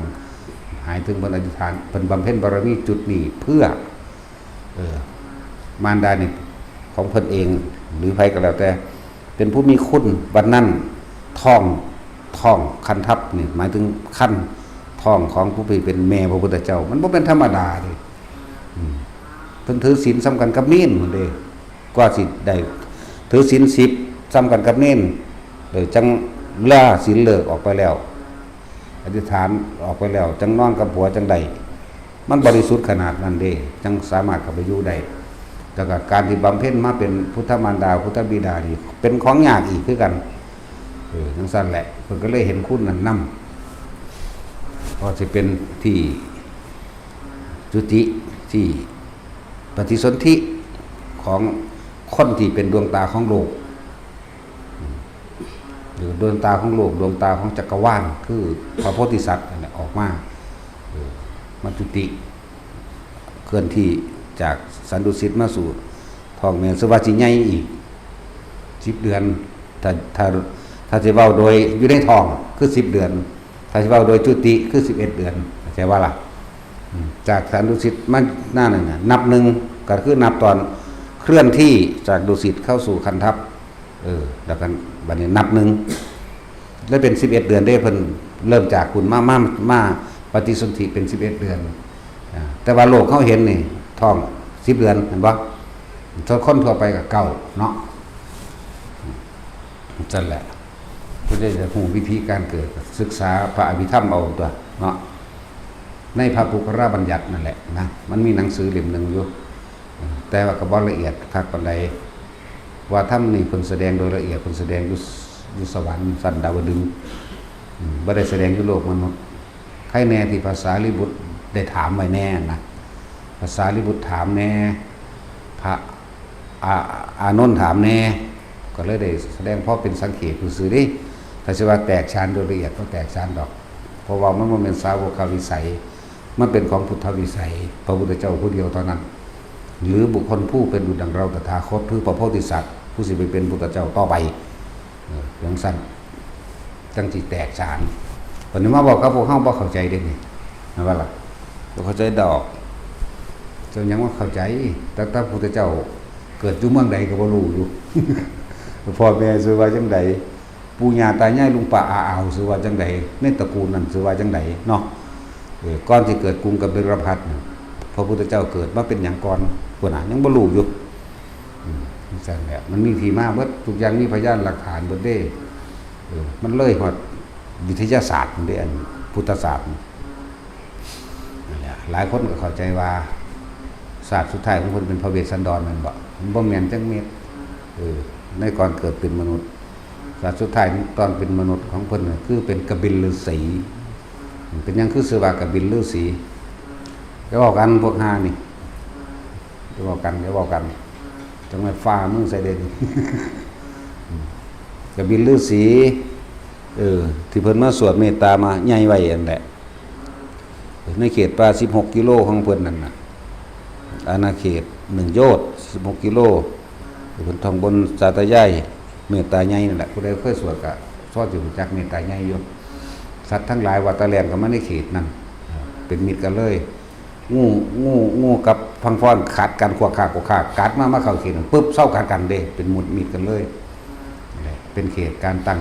หมายถึงเพิ่นอธิษฐาน เพิ่นบำเพ็ญบารมีจุดนี้เพื่อ เออ มารดานี่ของเพิ่นเอง หรือไผก็แล้วแต่ เป็นผู้มีคุณ บัดนั้นท้อง ท้องคันทัพนี่ หมายถึงคันท้องของผู้ที่เป็นแม่พระพุทธเจ้า มันบ่เป็นธรรมดาเด้ อืม เพิ่นถือศีลส่ำกันกับเณรพุ้นเด้ กว่าสิได้ถือศีลสิบส่ำกันกับเณร เออ จังลาศีลเลิกออกไปแล้ว อธิษฐานออกไปแล้ว จังนอนกับผัวจังได้ มันบริสุทธิ์ขนาดนั้นเด้ จังสามารถเข้าไปอยู่ได้ แล้วก็การที่บำเพ็ญมาเป็นพุทธมารดา พุทธบิดานี่ เป็นของยากอีกคือกัน เออ จังซั่นแหละ เพิ่นก็เลยเห็นคุณนั้นนำ เพราะสิเป็นที่จุติ ที่ปฏิสนธิของคนที่เป็นดวงตาของโลก หรือดวงตาของโลก ดวงตาของจักรวาล คือพระโพธิสัตว์นั่นแหละ ออกมา เออ มาจุติ เคลื่อนที่จากสันดุสิตมาสู่ท้องแม่ ซึ่งว่าสิใหญ่อีกสิบเดือน ถ้า ถ้า ถ้าสิเว้าโดยอยู่ในท้องคือสิบเดือน ถ้าสิเว้าโดยจุติคือสิบเอ็ดเดือน เข้าใจว่าล่ะ อืม จากสันดุสิตมาหน้านั่นน่ะ นับหนึ่ง ก็คือนับตอนเคลื่อนที่จากดุสิตเข้าสู่คันทัพ เออ แล้วกันบัดนี้นับหนึ่ง แล้วเป็นสิบเอ็ดเดือนเด้ เพิ่น เริ่มจากคุณมามามาปฏิสนธิเป็นสิบเอ็ดเดือน อ่า แต่ว่าโลกเขาเห็นนี่ท้องสิบเดือน เห็นบ่ ส่วนคนทั่วไปก็เก้าเนาะ นั่นแหละ ผู้ใดอยากรู้วิธีการเกิด ศึกษาพระอภิธรรมเอาตัวเนาะ ในพระปุคคลบัญญัตินั่นแหละนะ มันมีหนังสือเล่มหนึ่งอยู่ แต่ว่าก็บ่ละเอียดคักปานใด ว่าธรรมนี่เพิ่นแสดงโดยละเอียด เพิ่นแสดงอยู่อยู่สวรรค์ชั้นดาวดึงส์ อืม บ่ได้แสดงอยู่โลกมนุษย์ ใครแน่ที่พระสารีบุตรได้ถามไว้แน่นะ พระสารีบุตรถามแน่ พระ อา อานนท์ถามแน่ ก็เลยได้แสดงพอเป็นสังเขปซื่อๆเด้ ถ้าสิว่าแตกฉานโดยละเอียดก็แตกฉานดอก เพราะว่ามันบ่แม่นสาวกวิสัย มันเป็นของพุทธวิสัย พระพุทธเจ้าผู้เดียวเท่านั้น หรือบุคคลผู้เป็นดุจดังเราตถาคต คือพระโพธิสัตว์ ผู้สิไปเป็นพุทธเจ้าต่อไป เออ จั่งซั้น จั่งสิแตกฉาน บัดนี้มาบอกกับพวกเฮาบ่เข้าใจเด้นี่ แม่นบ่ล่ะ บ่เข้าใจดอก เจ้ายังว่าเข้าใจ แต่ แต่พุทธเจ้าเกิดอยู่เมืองใดก็บ่รู้อยู่ พ่อแม่ชื่อว่าจั่งใด ปู่ย่าตายายลุงป้าอาอาวชื่อว่าจั่งใด ในตระกูลนั้นชื่อว่าจั่งใดเนาะ เออ ก่อนสิเกิดกรุงกบิลพัสดุ์น่ะ พระพุทธเจ้าเกิดมาเป็นหยังก่อน พุ้นน่ะ ยังบ่รู้อยู่ อืม จั่งซั้นแหละ มันมีที่มาเบิด ทุกอย่างมีพยานหลักฐานเบิดเด้ เออ มันเลยฮอดวิทยาศาสตร์พุ้นเด้ อันพุทธศาสตร์ นั่นแหละ หลายคนก็เข้าใจว่า ชาติสุดท้ายของเพิ่นเป็นพระเวสสันดรแม่นบ่ มันบ่แม่นจักเม็ด เออ ในก่อนเกิดเป็นมนุษย์ ชาติสุดท้ายตอนเป็นมนุษย์ของเพิ่นน่ะคือเป็นกบิลฤาษี เป็นหยังคือชื่อว่ากบิลฤาษี เดี๋ยวเว้ากันพวกห่านี่ เดี๋ยวเว้ากัน เดี๋ยวเว้ากัน จั่งแม่นฟ้ามึงใส่เด่น กบิลฤาษี เออ ที่เพิ่นมาสวดเมตตามาใหญ่ไว้นั่นแหละ ในเขตป่าสิบหกกิโลของเพิ่นนั่นน่ะ อาณาเขตหนึ่งโยชน์ สิบหกกิโล เพิ่นท่องบนสาธยายเมตตาใหญ่นั่นแหละ ผู้ใดเคยสวดก็พอสิรู้จักเมตตาใหญ่อยู่ สัตว์ทั้งหลายว่าตะแล่นเข้ามาในเขตนั้น เป็นมิตรกันเลย งู งู งูกับพังฟ้อนกัดกัน ขวกขากขวกขาก กัดมา มาเข้าเขตนั้นปุ๊บ เซากัดกันเด้ เป็นมิตร มิตรกันเลย นั่นแหละ เป็นเขตการตั้ง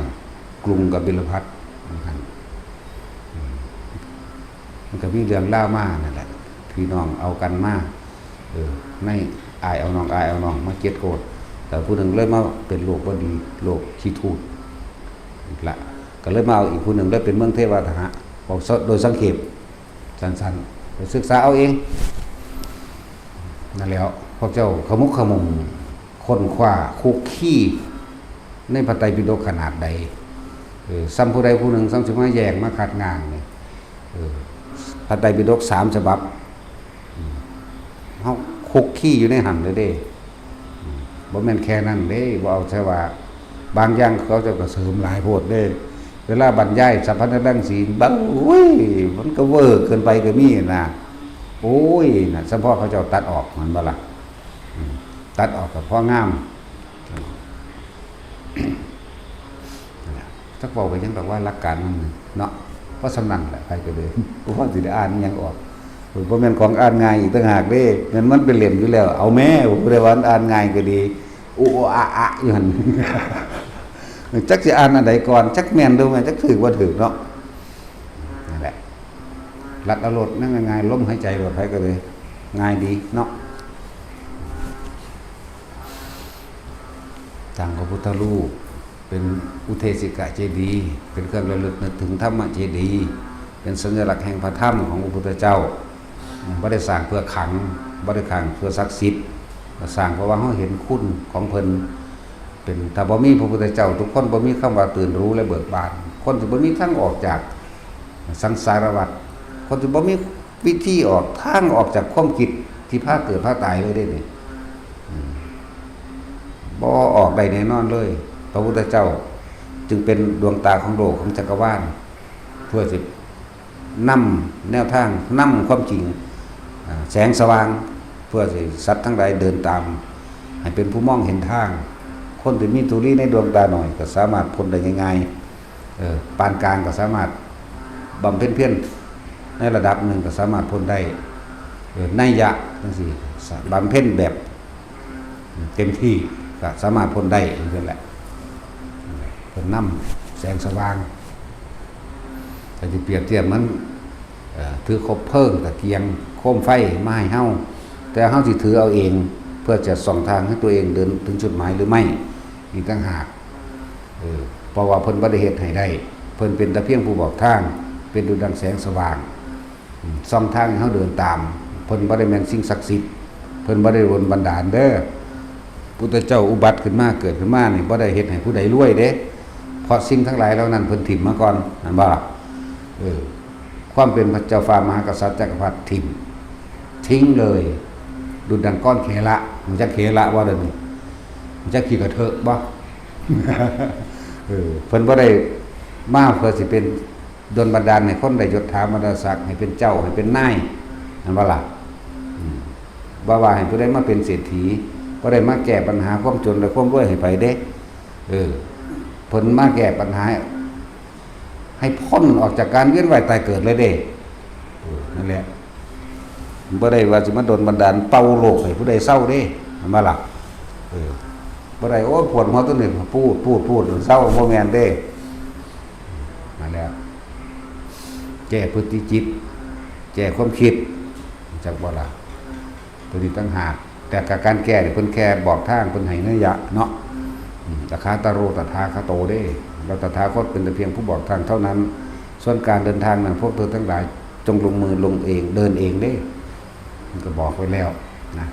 กรุงกบิลพัสดุ์ มันก็มีเรื่องราวมานั่นแหละ พี่น้องเอากันมา เออ ในอ้ายเอาน้อง อ้ายเอาน้อง มาเจ็ดโคตร แต่ผู้หนึ่งเลยมาเป็นโลกบ่ดี โลกขี้ถูดละ ก็เลยมาเอาอีกผู้หนึ่งเลยเป็นเมืองเทวาทหะ บอกโดยสังเขป สั้นๆ ไปศึกษาเอาเอง นั่นแหล้ว พวกเจ้าขมุกขมุงค้นคว้าคุกคีในพระไตรปิฎกขนาดใด เออ ซ้ำผู้ใดผู้หนึ่งซ้ำสิมาแย่งมาคัดงานนี่ เออ พระไตรปิฎกสามฉบับ อืม เฮาคุกคีอยู่ในหั่นเลยเด้ อืม บ่แม่นแค่นั้นเด้ บ่เอาแค่ว่า บางอย่างเขาเจ้าก็เสริมหลายโพดเด้ เวลาบรรยายสัพพัญญรังสี บาง อุ้ย มันก็เวอร์เกินไปก็มีนะ โอ้ย น่ะ เฉพาะเขาเจ้าตัดออก แม่นบ่ล่ะ อืม ตัดออกก็พองาม จักเว้าไปหยังดอกว่าหลักการมันเนาะ เพราะส่ำนั้นแหละ ไผก็เลย บ่พอสิได้อ่านอิหยังออก บ่แม่นของอ่านง่ายอีกต่างหากเด้ แม่นมันเป็นเล่มอยู่แล้ว เอาแม่ ผู้ใดว่าอ่านง่ายก็ดี อุอะอะอยู่หั่น จักสิอ่านอันใดก่อน จักแม่นหรือแม่น จักถูกบ่ถูกเนาะ นั่นแหละ ลัดเอาโลด นั่นง่ายๆ ลมหายใจโลด ไผก็เลย ง่ายดีเนาะ สร้างพระพุทธรูป เป็นอุเทสิกะเจดีย์ เป็นเครื่องระลึกนึกถึงธรรมเจดีย์ เป็นสัญลักษณ์แห่งพระธรรมของพระพุทธเจ้า บ่ได้สร้างเพื่อขลัง บ่ได้สร้างเพื่อศักดิ์สิทธิ์ สร้างเพราะว่าเฮาเห็นคุณของเพิ่น เป็น ถ้าบ่มีพระพุทธเจ้า ทุกคนบ่มีคำว่าตื่นรู้และเบิกบาน คนสิบ่มีทางออกจากสังสารวัฏ คนสิบ่มีวิธีออก ทางออกจากความคิดที่พาเกิดพาตายเลยเด้นี่ อืม บ่ออกได้แน่นอนเลย พระพุทธเจ้าจึงเป็นดวงตาของโลกของจักรวาล เพื่อสินำแนวทาง นำความจริง อ่า แสงสว่าง เพื่อสิสัตว์ทั้งหลายเดินตาม ให้เป็นผู้มองเห็นทาง คนที่มีธุลีในดวงตาหน่อยก็สามารถพ้นได้ง่ายๆ เออ ปานกลางก็สามารถบำเพ็ญเพียรในระดับหนึ่งก็สามารถพ้นได้ เออ นัยยะจั่งซี้ บำเพ็ญแบบเต็มที่ก็สามารถพ้นได้จั่งซี้แหละ เพิ่นนำแสงสว่าง แต่ที่เปรียบเทียบมันเอ่อถือคบเพลิงตะเกียงโคมไฟมาให้เฮา แต่เฮาสิถือเอาเอง เพื่อจะส่องทางให้ตัวเองเดินถึงจุดหมายหรือไม่ อีกต่างหาก เออ เพราะว่าเพิ่นบ่ได้เฮ็ดให้ได้ เพิ่นเป็นแต่เพียงผู้บอกทาง เป็นดุจดังแสงสว่าง อืม ส่องทางให้เฮาเดินตาม เพิ่นบ่ได้แม่นสิ่งศักดิ์สิทธิ์ เพิ่นบ่ได้ดลบันดาลเด้อ พุทธเจ้าอุบัติขึ้นมา เกิดขึ้นมานี่บ่ได้เฮ็ดให้ผู้ใดรวยเด้ เพราะสิ่งทั้งหลายเหล่านั้นเพิ่นถิ่มมาก่อน แม่นบ่ล่ะ เออ ความเป็นพระเจ้าฟ้ามหากษัตริย์จักรพรรดิถิ่ม ทิ้งเลย ดุจดังก้อนเขละ มันจะเขละว่าเดี๋ยวนี้ มันจะขี้กระเทอะบ่ เออ เพิ่นบ่ได้มาเพื่อสิเป็นดลบันดาลให้คนได้ยศถาบรรดาศักดิ์ ให้เป็นเจ้า ให้เป็นนาย แม่นบ่ล่ะ อืม บ่ว่าให้ผู้ใดมาเป็นเศรษฐี บ่ได้มาแก้ปัญหาความจนและความรวยให้ไผเด้ เออ เพิ่นมาแก้ปัญหา ให้พ้นออกจากการเวียนว่ายตายเกิดเลยเด้ เออ นั่นแหละ บ่ได้ว่าสิมาดลบันดาลเป่าโรคให้ผู้ใดเซาเด้ แม่นบ่ล่ะ เออ บ่ได้ โอ้ย ปวดหัวตัวนี้ ปูด ปูด ปูด เซา บ่แม่นเด้ นั่นแหละ แก้พฤติจิต แก้ความคิด จักบ่ล่ะ ตัวนี้ต่างหาก แต่กับการแก้นี่เพิ่นแค่บอกทาง เพิ่นให้นัยยะเนาะ อืม ตถาตโร ตถาคโตเด้ แล้วตถาคตเป็นแต่เพียงผู้บอกทางเท่านั้น ส่วนการเดินทางนั้น พวกเธอทั้งหลายจงลงมือลงเอง เดินเองเด้ มันก็บอกไว้แล้วนะ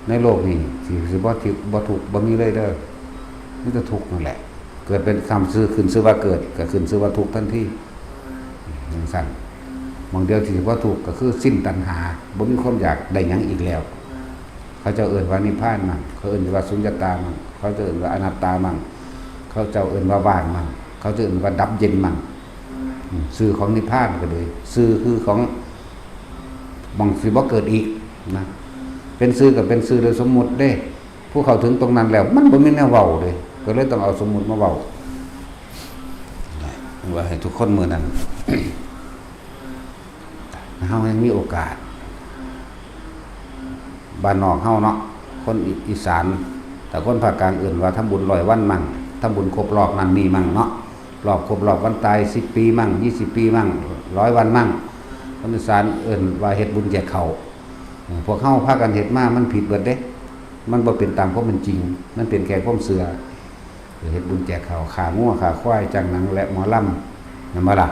ในโลกนี้ สิ สิบ่ทุกข์ บ่ทุกข์ บ่มีเลยเด้อ มีแต่ทุกข์นั่นแหละ เกิดเป็น คำซื่อ ขึ้นชื่อว่าเกิด ก็ขึ้นชื่อว่าทุกข์ทันที จังซั่น หม่องเดียวที่สิบ่ทุกข์ก็คือสิ้นตัณหา บ่มีความอยากได้หยังอีกแล้ว เขาเจ้าเอิ้นว่านิพพานมั่ง เขาเอิ้นว่าสุญญตามั่ง เขาเจ้าเอิ้นว่าอนัตตามั่ง เขาเจ้าเอิ้นว่าว่างมั่ง เขาเจ้าเอิ้นว่าดับเย็นมั่ง อืม ชื่อของนิพพานก็เลย ชื่อคือของ หม่องสิบ่เกิดอีกนะ เป็นชื่อก็เป็นชื่อโดยสมมุติเด้ ผู้เข้าถึงตรงนั้นแล้ว มันบ่มีแนวเว้าเด้ ก็เลยต้องเอาสมมุติมาเว้า ว่าให้ทุกคนมื้อนั้น เฮายังมีโอกาส บ้านนอกเฮาเนาะ คนอี- อีสาน แต่คนภาคกลางเอิ้นว่าทำบุญร้อยวันมั่ง ทำบุญครบรอบนั่นนี่มั่งเนาะ รอบครบรอบวันตาย สิบปีมั่ง ยี่สิบปีมั่ง ร้อยวันมั่ง คนอีสานเอิ้นว่าเฮ็ดบุญแจกข้าว เออ พวกเฮาพากันเฮ็ดมา มันผิดเบิดเด้ มันบ่เป็นตามความเป็นจริง มันเป็นแค่ความเชื่อ เฮ็ดบุญแจกข้าว ฆ่างัว ฆ่าควาย จ้างหนัง และหมอลำ แม่นบ่ล่ะ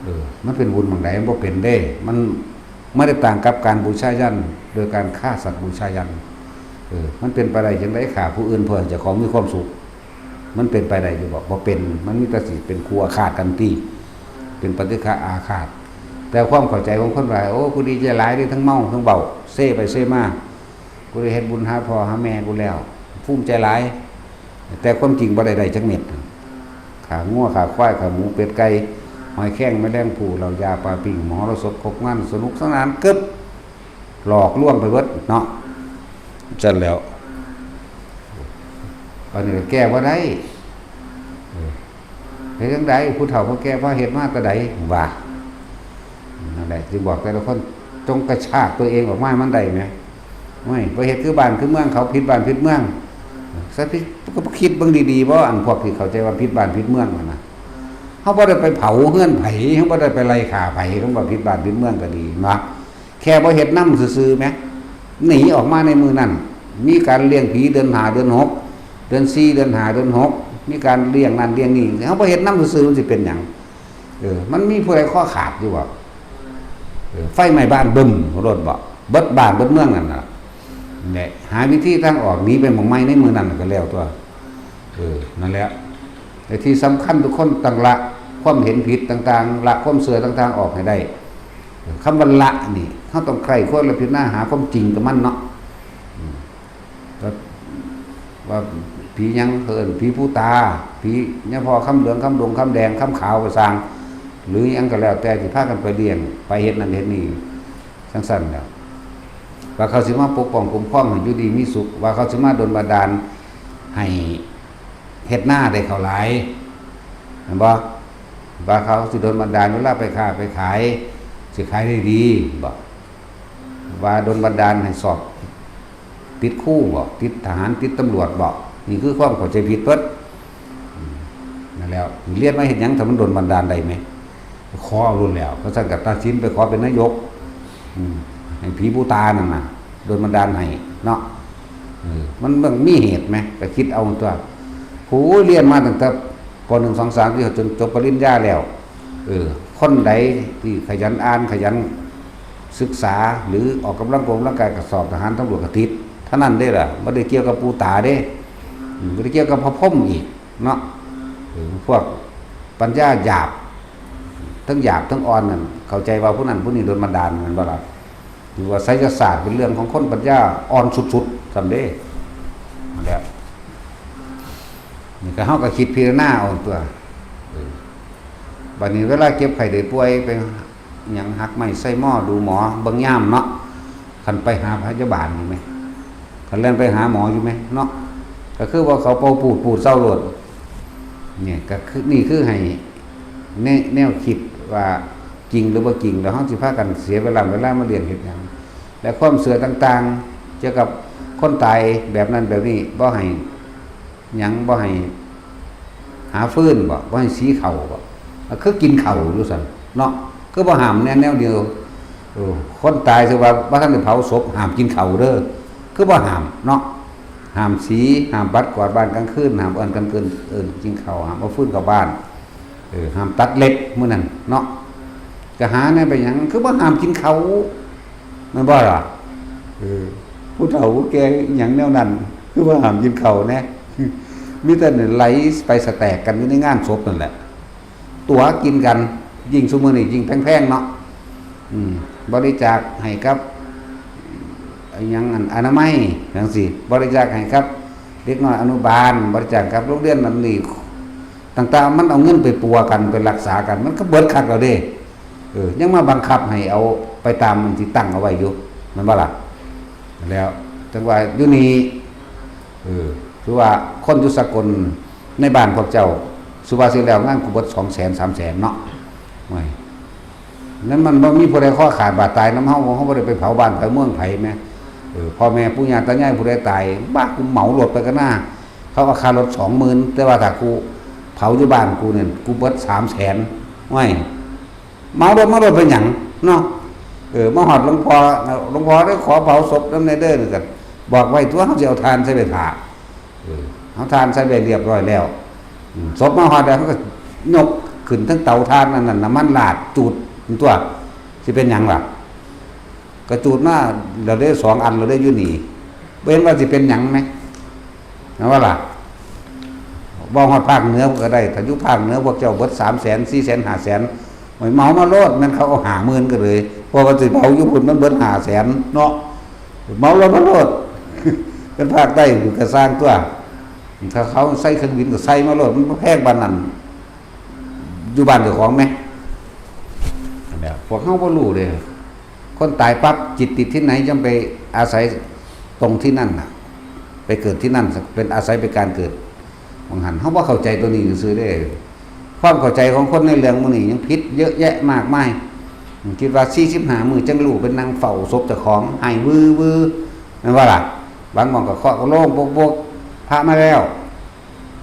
เออ มันเป็นบุญหม่องใด มันบ่เป็นเด้ มันไม่ได้ต่างกับการบูชายัญ โดยการฆ่าสัตว์บูชายัญ เออ มันเป็นไปได้จั่งใด ฆ่าผู้อื่นเพื่อให้เจ้าของมีความสุข มันเป็นไปได้อยู่บ่ บ่เป็น มันมีแต่สิเป็นคู่อาฆาตกันติ เป็นปฏิฆะอาฆาต แต่ความเข้าใจของคนว่า โอ้ กูดีใจหลายเด้ ทั้งเมาทั้งเว้า เซไปเซมา กูได้เฮ็ดบุญหาพ่อหาแม่กูแล้ว ภูมิใจหลาย แต่ความจริงบ่ได้ได้จักเม็ด ฆ่างัว ฆ่าควาย ฆ่าหมู เป็ด ไก่ หอยแครง แมลงภู่ เหล้ายา ปาปิ้ง มหรสพ ครบงาน สนุกสนาน กึบ หลอกลวงไปเบิดเนาะ จั่นแล้ว อันนี้ก็แก้บ่ได้ เออ เฮ็ดจั่งใด ผู้เฒ่าผู้แก่พาเฮ็ดมาแต่ใด ว่า นั่นแหละ จึงบอกแต่ละคน จงกระชากตัวเองออกมาให้มันได้แหม โอ้ย ไปเฮ็ดคือบ้านคือเมืองเขา ผิดบ้านผิดเมือง ซะที่ ก็คิดเบิ่งดีๆ บ่ อันพวกที่เข้าใจว่าผิดบ้านผิดเมืองนั่นน่ะ เฮาบ่ได้ไปเผาเฮือนไผ เฮาบ่ได้ไปไล่ฆ่าไผ คำว่าผิดบ้านผิดเมืองก็ดีเนาะ แค่บ่เฮ็ดนำซื่อๆ แหม หนีออกมาในมื้อนั้น มีการเลี้ยงผีเดือนห้าเดือนหก เดือนสี่เดือนห้าเดือนหก มีการเลี้ยงนั่นเลี้ยงนี่ เฮาบ่เฮ็ดนำซื่อๆ มันสิเป็นหยัง เออ มันมีผู้ใดคอขาดอยู่บ่ เออ ไฟไหม้บ้านบึ้ม รถบ่ เบิดบ้านเบิดเมืองนั่นน่ะ แหละ หาวิธีทางออก หนีไปหม่องใหม่ในมื้อนั้นก็แล้วตัว เออ นั่นแหละ ไอ้ที่สำคัญทุกคนต้องละความเห็นผิดต่างๆ ละความเชื่อต่างๆ ออกให้ได้ เออ คำว่าละนี่ เฮาต้องใคร่ครวญและพิจารณาหาความจริงกับมันเนาะ อืม ก็ว่าผีหยัง เอิ้นผีผู้ตา ผียาพ่อคำเหลือง คำดง คำแดง คำขาวก็ซ่าง หรือหยังก็แล้วแต่ที่พากันไปเลี้ยง ไปเฮ็ดนั่นเฮ็ดนี่ จั่งซั่นแหล้ว ว่าเขาสิมาปกป้องคุ้มครองให้อยู่ดีมีสุข ว่าเขาสิมาดลบันดาลให้เฮ็ดนาได้ข้าวหลาย แม่นบ่ ว่าเขาสิดลบันดาลเวลาไปค้าไปขาย สิขายได้ดีบ่ ว่าดลบันดาลให้สอบติดครูบ่ ติดทหาร ติดตำรวจบ่ นี่คือความเข้าใจผิดเบิด อืม นั่นแหล้ว เรียนมาเฮ็ดหยังถ้ามันโดนบันดาลได้ไหม ขอเอาโลดแล้ว เพราะฉะนั้นก็ตัดสินไปขอเป็นนายก อืม ให้ผีปูตานั่นน่ะ โดนบันดาลให้เนาะ เออ มันมันมีเหตุไหม ก็คิดเอาตัว โห เรียนมาตั้งแต่ ป.หนึ่ง สอง สาม ที่จนจบปริญญาแล้ว เออ คนใดที่ขยันอ่าน ขยันศึกษา หรือออกกำลังกงกำลังกาย ก็สอบทหารตำรวจก็ติด เท่านั้นเด้ล่ะ บ่ได้เกี่ยวกับปูตาเด้ อืม บ่ได้เกี่ยวกับพระพรหมอีกเนาะ เออ พวกปัญญาหยาบ ทั้งหยาบทั้งอ่อนนั่น เข้าใจว่าผู้นั้นผู้นี้โดนบันดาล แม่นบ่ล่ะ หรือว่าไสยศาสตร์เป็นเรื่องของคนปัญญาอ่อนสุดๆ ซั่นเด้ นั่นแหละ นี่ก็ เฮาก็คิดพิจารณาเอาตัว เออ บัดนี้เวลาเจ็บไข้ได้ป่วย ไปหยังหักไม้ใส่หม้อดูหมอเบิ่งยามเนาะ คันไปหาพยาบาลอยู่ไหม คันแล่นไปหาหมออยู่ไหมเนาะ ก็คือว่าเขาเป่าปูดปูดเซาโลด เนี่ยก็คือ นี่คือให้แนแนวคิดว่าจริงหรือบ่จริง แล้วเฮาสิพากันเสียเวลา เวลามาเรียนเฮ็ดหยัง และความเชื่อต่างๆ เกี่ยวกับคนตายแบบนั้นแบบนี้ บ่ให้หยัง บ่ให้หาฟืนบ่ บ่ให้สีข้าวบ่ ก็คือกินข้าวอยู่ซั่นเนาะ คือบ่ห้ามแน่แนวเดียว เออ คนตายถือว่าบ่ทันได้เผาศพ ห้ามกินข้าวเด้อ คือบ่ห้ามเนาะ ห้ามสี ห้ามปัดกวาดบ้านกลางคืน ห้ามเอิ้นกันเกิน เอิ้นกินข้าว ห้ามเอาฟืนเข้าบ้าน เออ ห้ามตัดเล็บมื้อนั้นเนาะ ก็หาแนวไปหยัง คือบ่ห้ามกินข้าว แม่นบ่ล่ะ เออ ผู้เฒ่าผู้แก่อิหยังแนวนั้น คือบ่ห้ามกินข้าวแน่ มีแต่ไหลไปสแต็กกันอยู่ในงานศพนั่นแหละ ตั๋วกินกัน ยิ่งซุมื้อนี้ยิ่งแพงๆ เนาะ อืม บริจาคให้กับ อิหยังอันอนามัยจั่งซี้ บริจาคให้กับเด็กน้อยอนุบาล บริจาคกับโรงเรียนนั่นนี่ ต่างๆ มันเอาเงินไปปัวกัน ไปรักษากัน มันก็เบิดคักแล้วเด้ เออ ยังมาบังคับให้เอาไปตามมันที่ตั้งเอาไว้อยู่ แม่นบ่ล่ะ แล้วจั่งว่าอยู่นี่ เออ คือว่าคนอยู่สกลในบ้านพวกเจ้า สุภาษิตแล้วงานกูเบิดสองแสน สามแสน เนาะ โอ้ย นั้นมันบ่มีผู้ใดคอขาดบาดตายนำเฮา เฮาบ่ได้ไปเผาบ้านเผาเมืองไผแหม เออ พ่อแม่ปู่ย่าตายายผู้ใดตาย บ้า กูเหมารถไปก็น่า เขาเอาค่ารถสองหมื่น แต่ว่าถ้ากูเผาอยู่บ้านกูเนี่ย กูเบิดสามแสน โอ้ย เหมารถ มารถเป็นหยังเนาะ เออ มาฮอดหลวงพ่อ หลวงพ่อได้ขอเผาศพนำแน่เด้อ ก็บอกไว้ตัว เฮาสิเอาถ่านใส่ไปถ่า เออ เอาถ่านใส่ไว้เรียบร้อยแล้ว อืม ศพมาฮอดแล้ว เขาก็ยกขึ้นทั้งเตาถ่านนั่นน่ะ น้ำมันราดจูดตัว สิเป็นหยังล่ะ ก็จูดมาแล้วได้สองอันแล้วได้อยู่นี่ บ่เห็นว่าสิเป็นหยังไหม นะว่าล่ะ เว้าฮอดภาคเหนือก็ได้ ถ้าอยู่ภาคเหนือพวกเจ้าเบิดสามแสน สี่แสน ห้าแสน โอ้ย เหมามาโลด แม่นเขาเอาห้าหมื่นก็เลย เพราะว่าสิเผาอยู่พุ่นมันเบิดห้าแสนเนาะ เหมารถมาโลด เป็นภาคใต้ก็สร้างตัว ถ้าเขาใส่เครื่องบินก็ใส่มาโลด มันบ่แพงปานนั้น อยู่บ้านเจ้าของไหม นั่นแหละ พวกเฮาบ่รู้เด้ คนตายปั๊บ จิตติดที่ไหนย่อมไปอาศัยตรงที่นั่นน่ะ ไปเกิดที่นั่น เป็นอาศัยเป็นการเกิด บางหันเฮาบ่เข้าใจตัวนี้ซื่อๆเด้ ความเข้าใจของคนในเรื่องหมู่นี้ยังผิดเยอะแยะมากมาย คิดว่าสี่สิบห้ามื้อจั่งรู้ เป็นนั่งเฝ้าศพเจ้าของ ไห้วือวือ แม่นบ่ล่ะ บางหม่องก็เคาะกะโลงโปกๆ พระมาแล้ว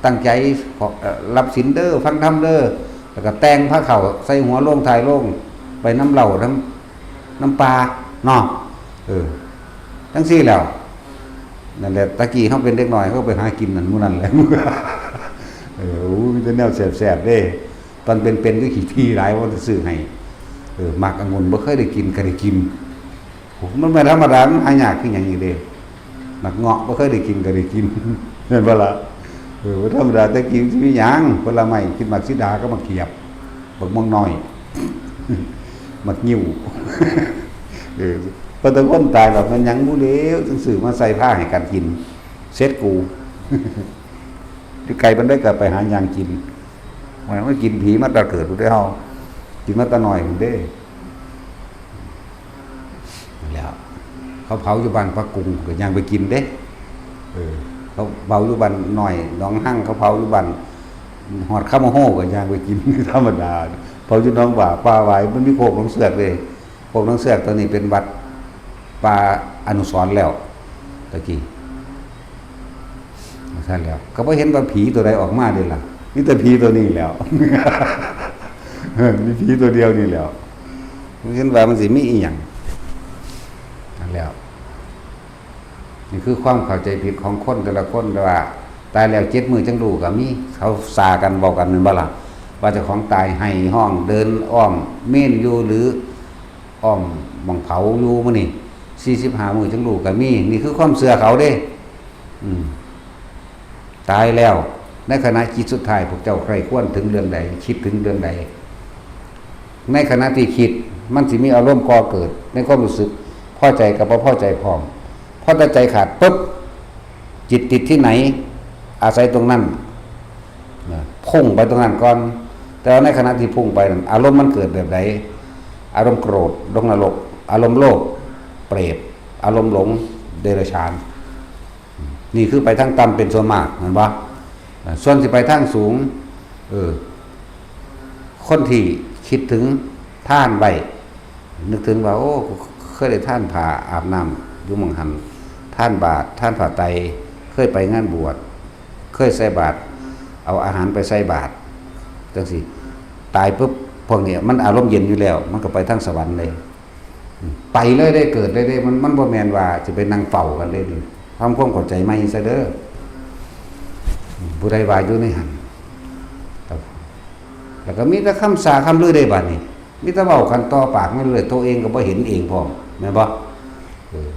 ตั้งใจ เอ่อ รับศีลเด้อ ฟังธรรมเด้อ แล้วก็แต่งพาเข้าใส่หัวโลงท้ายโลง ไปนำเหล้านำ นำปลาเนาะ เออ จั่งซี้แล้ว นั่นแหละ ตะกี้เฮาเป็นเด็กน้อย เฮาไปหากินนั่นหมู่นั่นแหละ เออ โอ้ มีแต่แนวแซ่บๆเด้ ตอนเป็นๆ คือขี้ถี่หลาย ว่าจะซื้อให้ เออ หมากองุ่นบ่เคยได้กิน ก็ได้กิน โอ้ มันบ่ธรรมดา มันหายากคือหยังอีกเด้ หมากเงาะบ่เคยได้กิน ก็ได้กิน แม่นบ่ล่ะ เออ บ่ธรรมดา แต่กี้มันสิมีหยัง ผลไม้ กินหมากสีดากับหมากเขียบ บักม่วงน้อย หมากงิ้ว เออ พอแต่คนตายแล้ว มันหยังบ่แล้ว จั่งซื้อมาใส่พาให้กันกิน เสร็จกู อยู่ไกลปานใดก็ไปหาย่างกิน มันมากินผีมาแต่เกิดพุ้นเด้เฮา กินมาแต่น้อยพุ้นเด้ แล้ว เขาเผาอยู่บ้านปะกุง ก็ย่างไปกินเด้ เออ เขาเผาอยู่บ้านน้อยหนองฮั่ง เขาเผาอยู่บ้านฮอดคำโฮ ก็ย่างไปกิน ธรรมดา เผาอยู่หนองหว่าป่าหวาย มันมีโคกหนองเสือกเด้ โคกหนองเสือกตอนนี้เป็นวัดป่าอนุสรณ์แล้ว ตะกี้ ซั่นแล้ว ก็บ่เห็นว่าผีตัวใดออกมาเด้ล่ะ มีแต่ผีตัวนี้แหล้ว มีผีตัวเดียวนี่แหล้ว มันเห็นว่ามันสิมีอีหยังนั่นแหล้ว นี่คือความเข้าใจผิดของคนแต่ละคนว่า ตายแล้วเจ็ดมื้อจั่งรู้ก็มี เขาซากันบอกกันแม่นบ่ล่ะ ว่าเจ้าของตายไห้ฮ้องเดินอ้อมเมนอยู่หรืออ้อมหม่องเผาอยู่มื้อนี้ สี่สิบห้ามื้อจั่งรู้ก็มี นี่คือความเชื่อเขาเด้ อืม ตายแล้ว ในขณะจิตสุดท้าย พวกเจ้าใคร่ครวญถึงเรื่องใด คิดถึงเรื่องใด ในขณะที่คิด มันสิมีอารมณ์ก่อเกิด ในความรู้สึก พอใจกับบ่พอใจพร้อม พอแต่ใจขาดปุ๊บ จิตติดที่ไหน อาศัยตรงนั้น นะ พุ่งไปตรงนั้นก่อน แต่ว่าในขณะที่พุ่งไปนั้น อารมณ์มันเกิดแบบใด อารมณ์โกรธ ลงนรก อารมณ์โลภ เปรต อารมณ์หลง เดรัจฉาน นี่คือไปทางต่ำเป็นส่วนมาก แม่นบ่ อ่า ส่วนสิไปทางสูง เออ คนที่คิดถึงทานไว้ นึกถึงว่า โอ้ กูเคยได้ทานผ้าอาบน้ำอยู่หม่องหั่น ทานบาตร ทานผ้าไตร เคยไปงานบวช เคยใส่บาตร เอาอาหารไปใส่บาตร จั่งซี้ ตายปุ๊บ พวกเนี้ยมันอารมณ์เย็นอยู่แล้ว มันก็ไปทางสวรรค์เลย ไปเลยเด้ เกิดเลยเด้ มัน มันบ่แม่นว่าสิไปนั่งเฝ้ากันเด้นี่ ทำความเข้าใจใหม่ซะเด้อ ผู้ใดว่าอยู่ในหั่น ครับ แล้วก็มีแต่คำสาคำลือเด้บัดนี้ มีแต่เว้ากันต่อปากมาเรื่อย ตัวเองก็บ่เห็นเองพร้อม แม่นบ่ เออ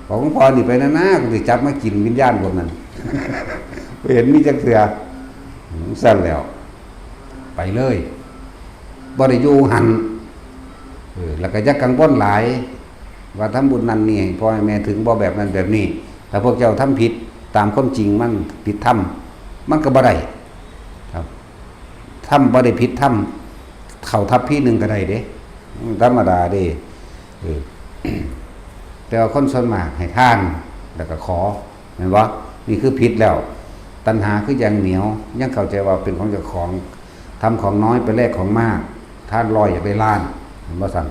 ของหลวงพ่อนี่ไปนะนะ กูสิจับมากินวิญญาณพวกนั้น บ่เห็นมีจักเทื่อ ซั่นแล้ว ไปเลย บ่ได้อยู่หั่น เออ แล้วก็อย่ากังวลหลาย ว่าทำบุญนั่นนี่ให้พ่อให้แม่ถึงบ่ แบบนั้นแบบนี้ ถ้าพวกเจ้าทำผิดตามความจริง มันผิดธรรม มันก็บ่ได้ ครับ ทำบ่ได้ผิดธรรม เข้าทัพพีหนึ่งก็ได้เด้ ธรรมดาเด้ เออ แต่ว่าคนส่วนมากให้ทาน แล้วก็ขอ แม่นบ่ นี่คือผิดแล้ว ตัณหาคืออย่างเหนียว ยังเข้าใจว่าเป็นของเจ้าของ ทำของน้อยไปแลกของมาก ทานร้อยอยากได้ล้าน แม่นบ่ซั่น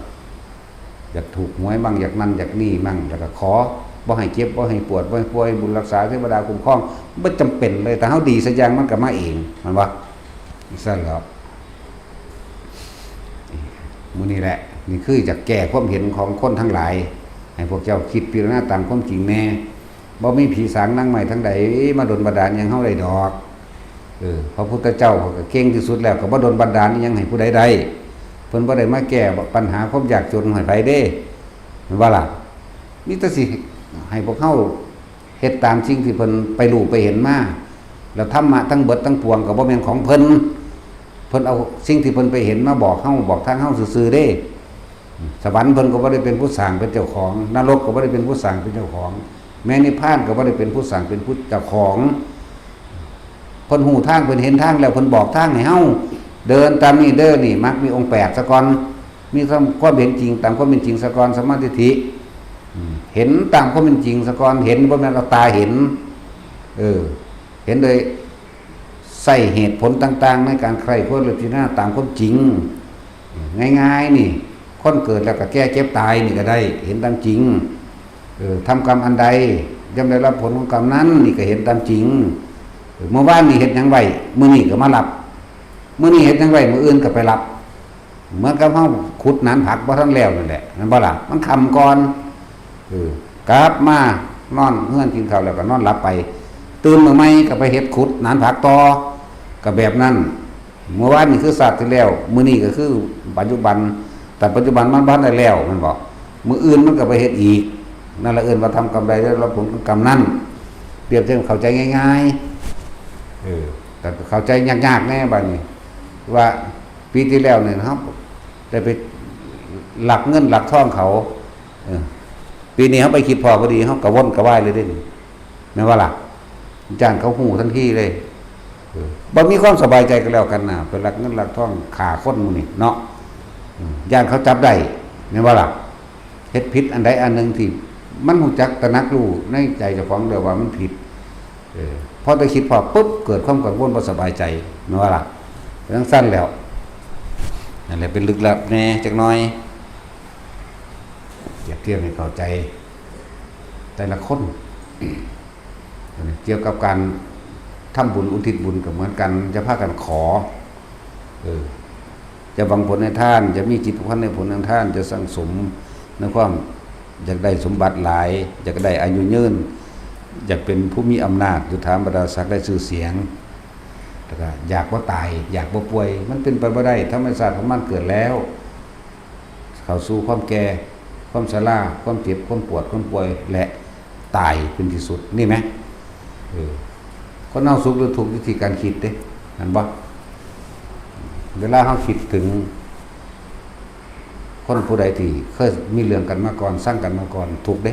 อยากถูกหวยมั่ง อยากนั่นอยากนี่มั่ง แล้วก็ขอ บ่ให้เจ็บ บ่ให้ปวด บ่ให้ป่วย บุญรักษา เทวดาคุ้มครอง บ่จำเป็นเลย ถ้าเฮาดีสักอย่างมันก็มาเอง แม่นบ่ ซั่นแหล้ว มื้อนี้แหละ นี่คืออยากแก้ความเห็นของคนทั้งหลาย ให้พวกเจ้าคิดพิจารณาตามความจริงแน่ บ่มีผีสางนางไม้ทางใดมาดลบันดาลหยังเฮาได้ดอก เออ พระพุทธเจ้าก็เก่งที่สุดแล้ว ก็บ่ดลบันดาลอิหยังให้ผู้ใดได้ เพิ่นบ่ได้มาแก้ปัญหาความยากจนให้ไผเด้ แม่นบ่ล่ะ มีแต่สิให้พวกเฮาเฮ็ดตามสิ่งที่เพิ่นไปรู้ไปเห็นมา แล้วธรรมะทั้งเบิดทั้งปวงก็บ่แม่นของเพิ่น เพิ่นเอาสิ่งที่เพิ่นไปเห็นมาบอกเฮา บอกทางเฮาซื่อๆเด้ สวรรค์เพิ่นก็บ่ได้เป็นผู้สร้างเป็นเจ้าของ นรกก็บ่ได้เป็นผู้สร้างเป็นเจ้าของ แม้นิพพานก็บ่ได้เป็นผู้สร้างเป็นผู้เจ้าของ เพิ่นฮู้ทาง เพิ่นเห็นทางแล้ว เพิ่นบอกทางให้เฮา เดินตามนี่เด้อ นี่ มรรคมีองค์แปดซะก่อน มีความ ความเห็นจริงตามความเป็นจริงซะก่อน สัมมาทิฏฐิ อืม เห็นตามความเป็นจริงซะก่อน เห็นบ่แม่นเอาตาเห็น เออ เห็นโดยใช้เหตุผลต่างๆ ในการใคร่ครวญพิจารณาตามความจริง ง่ายๆ นี่ คนเกิดแล้วก็แก่เจ็บตายนี่ก็ได้ เห็นตามจริง เออ ทำกรรมอันใด ย่อมได้รับผลของกรรมนั้น นี่ก็เห็นตามจริง เออ เมื่อวานนี่เฮ็ดหยังไว้ มื้อนี้ก็มารับ มื้อนี้เฮ็ดหยังไว้ มื้ออื่นก็ไปรับ เหมือนกับเฮาขุดหนานผักบ่ทันแล้วนั่นแหละ แม่นบ่ล่ะ มันค่ำก่อน เออ กลับมานอนเฮือนกินข้าวแล้วก็นอนหลับไป ตื่นมื้อใหม่ก็ไปเฮ็ดขุดหนานผักต่อ ก็แบบนั้น เมื่อวานนี่คือชาติที่แล้ว มื้อนี้ก็คือปัจจุบัน แต่ปัจจุบันมันบ่ทันได้แล้ว แม่นบ่ มื้ออื่นมันก็ไปเฮ็ดอีก นั่นละเอิ้นว่าทำกรรมใดได้รับผลของกรรมนั้น เปรียบเทียบเข้าใจง่ายๆ เออ แต่เข้าใจยากๆ แน่บัดนี้ ว่าปีที่แล้วเนี่ยเฮาได้ไปลักเงินลักทองเขา เออ ปีนี้เฮาไปคิดพ้อพอดี เฮากระวนกระวายเลยเด้นี่ แม่นบ่ล่ะ ย้านเขาฮู้ทันทีเลย เออ บ่มีความสบายใจก็แล้วกันนะ ไปลักเงินลักทองฆ่าคนหมู่นี่เนาะ อืม ย้านเขาจับได้ แม่นบ่ล่ะ เฮ็ดผิดอันใดอันหนึ่งที่มันฮู้จักตระหนักรู้ในใจเจ้าของแล้วว่ามันผิด เออ พอได้คิดพ้อปุ๊บ เกิดความกังวลบ่สบายใจ แม่นบ่ล่ะ เป็นจั่งซั่นแล้ว นั่นแหละเป็นลึกลับแน่จักหน่อย เปรียบเทียบให้เข้าใจ แต่ละคน เกี่ยวกับการ ทำบุญอุทิศบุญก็เหมือนกัน จะพากันขอ เออ จะหวังผลในทาน จะมีจิตผูกพันในผลในทาน จะสั่งสมในความอยากได้สมบัติหลาย อยากได้อายุยืน อยากเป็นผู้มีอำนาจ ยศถาบรรดาศักดิ์ ได้ชื่อเสียง แล้วก็อยากบ่ตาย อยากบ่ป่วย มันเป็นไปบ่ได้ ธรรมชาติของมันเกิดแล้ว เข้าสู่ความแก่ ความชรา ความเจ็บ ความปวด ความป่วย และตายเป็นที่สุด นี่ไหม เออ คนเฮาสุขหรือทุกข์อยู่ที่การคิดเด้ แม่นบ่ เวลาเฮาคิดถึง คนผู้ใดที่เคยมีเรื่องกันมาก่อน ซังกันมาก่อน ทุกข์เด้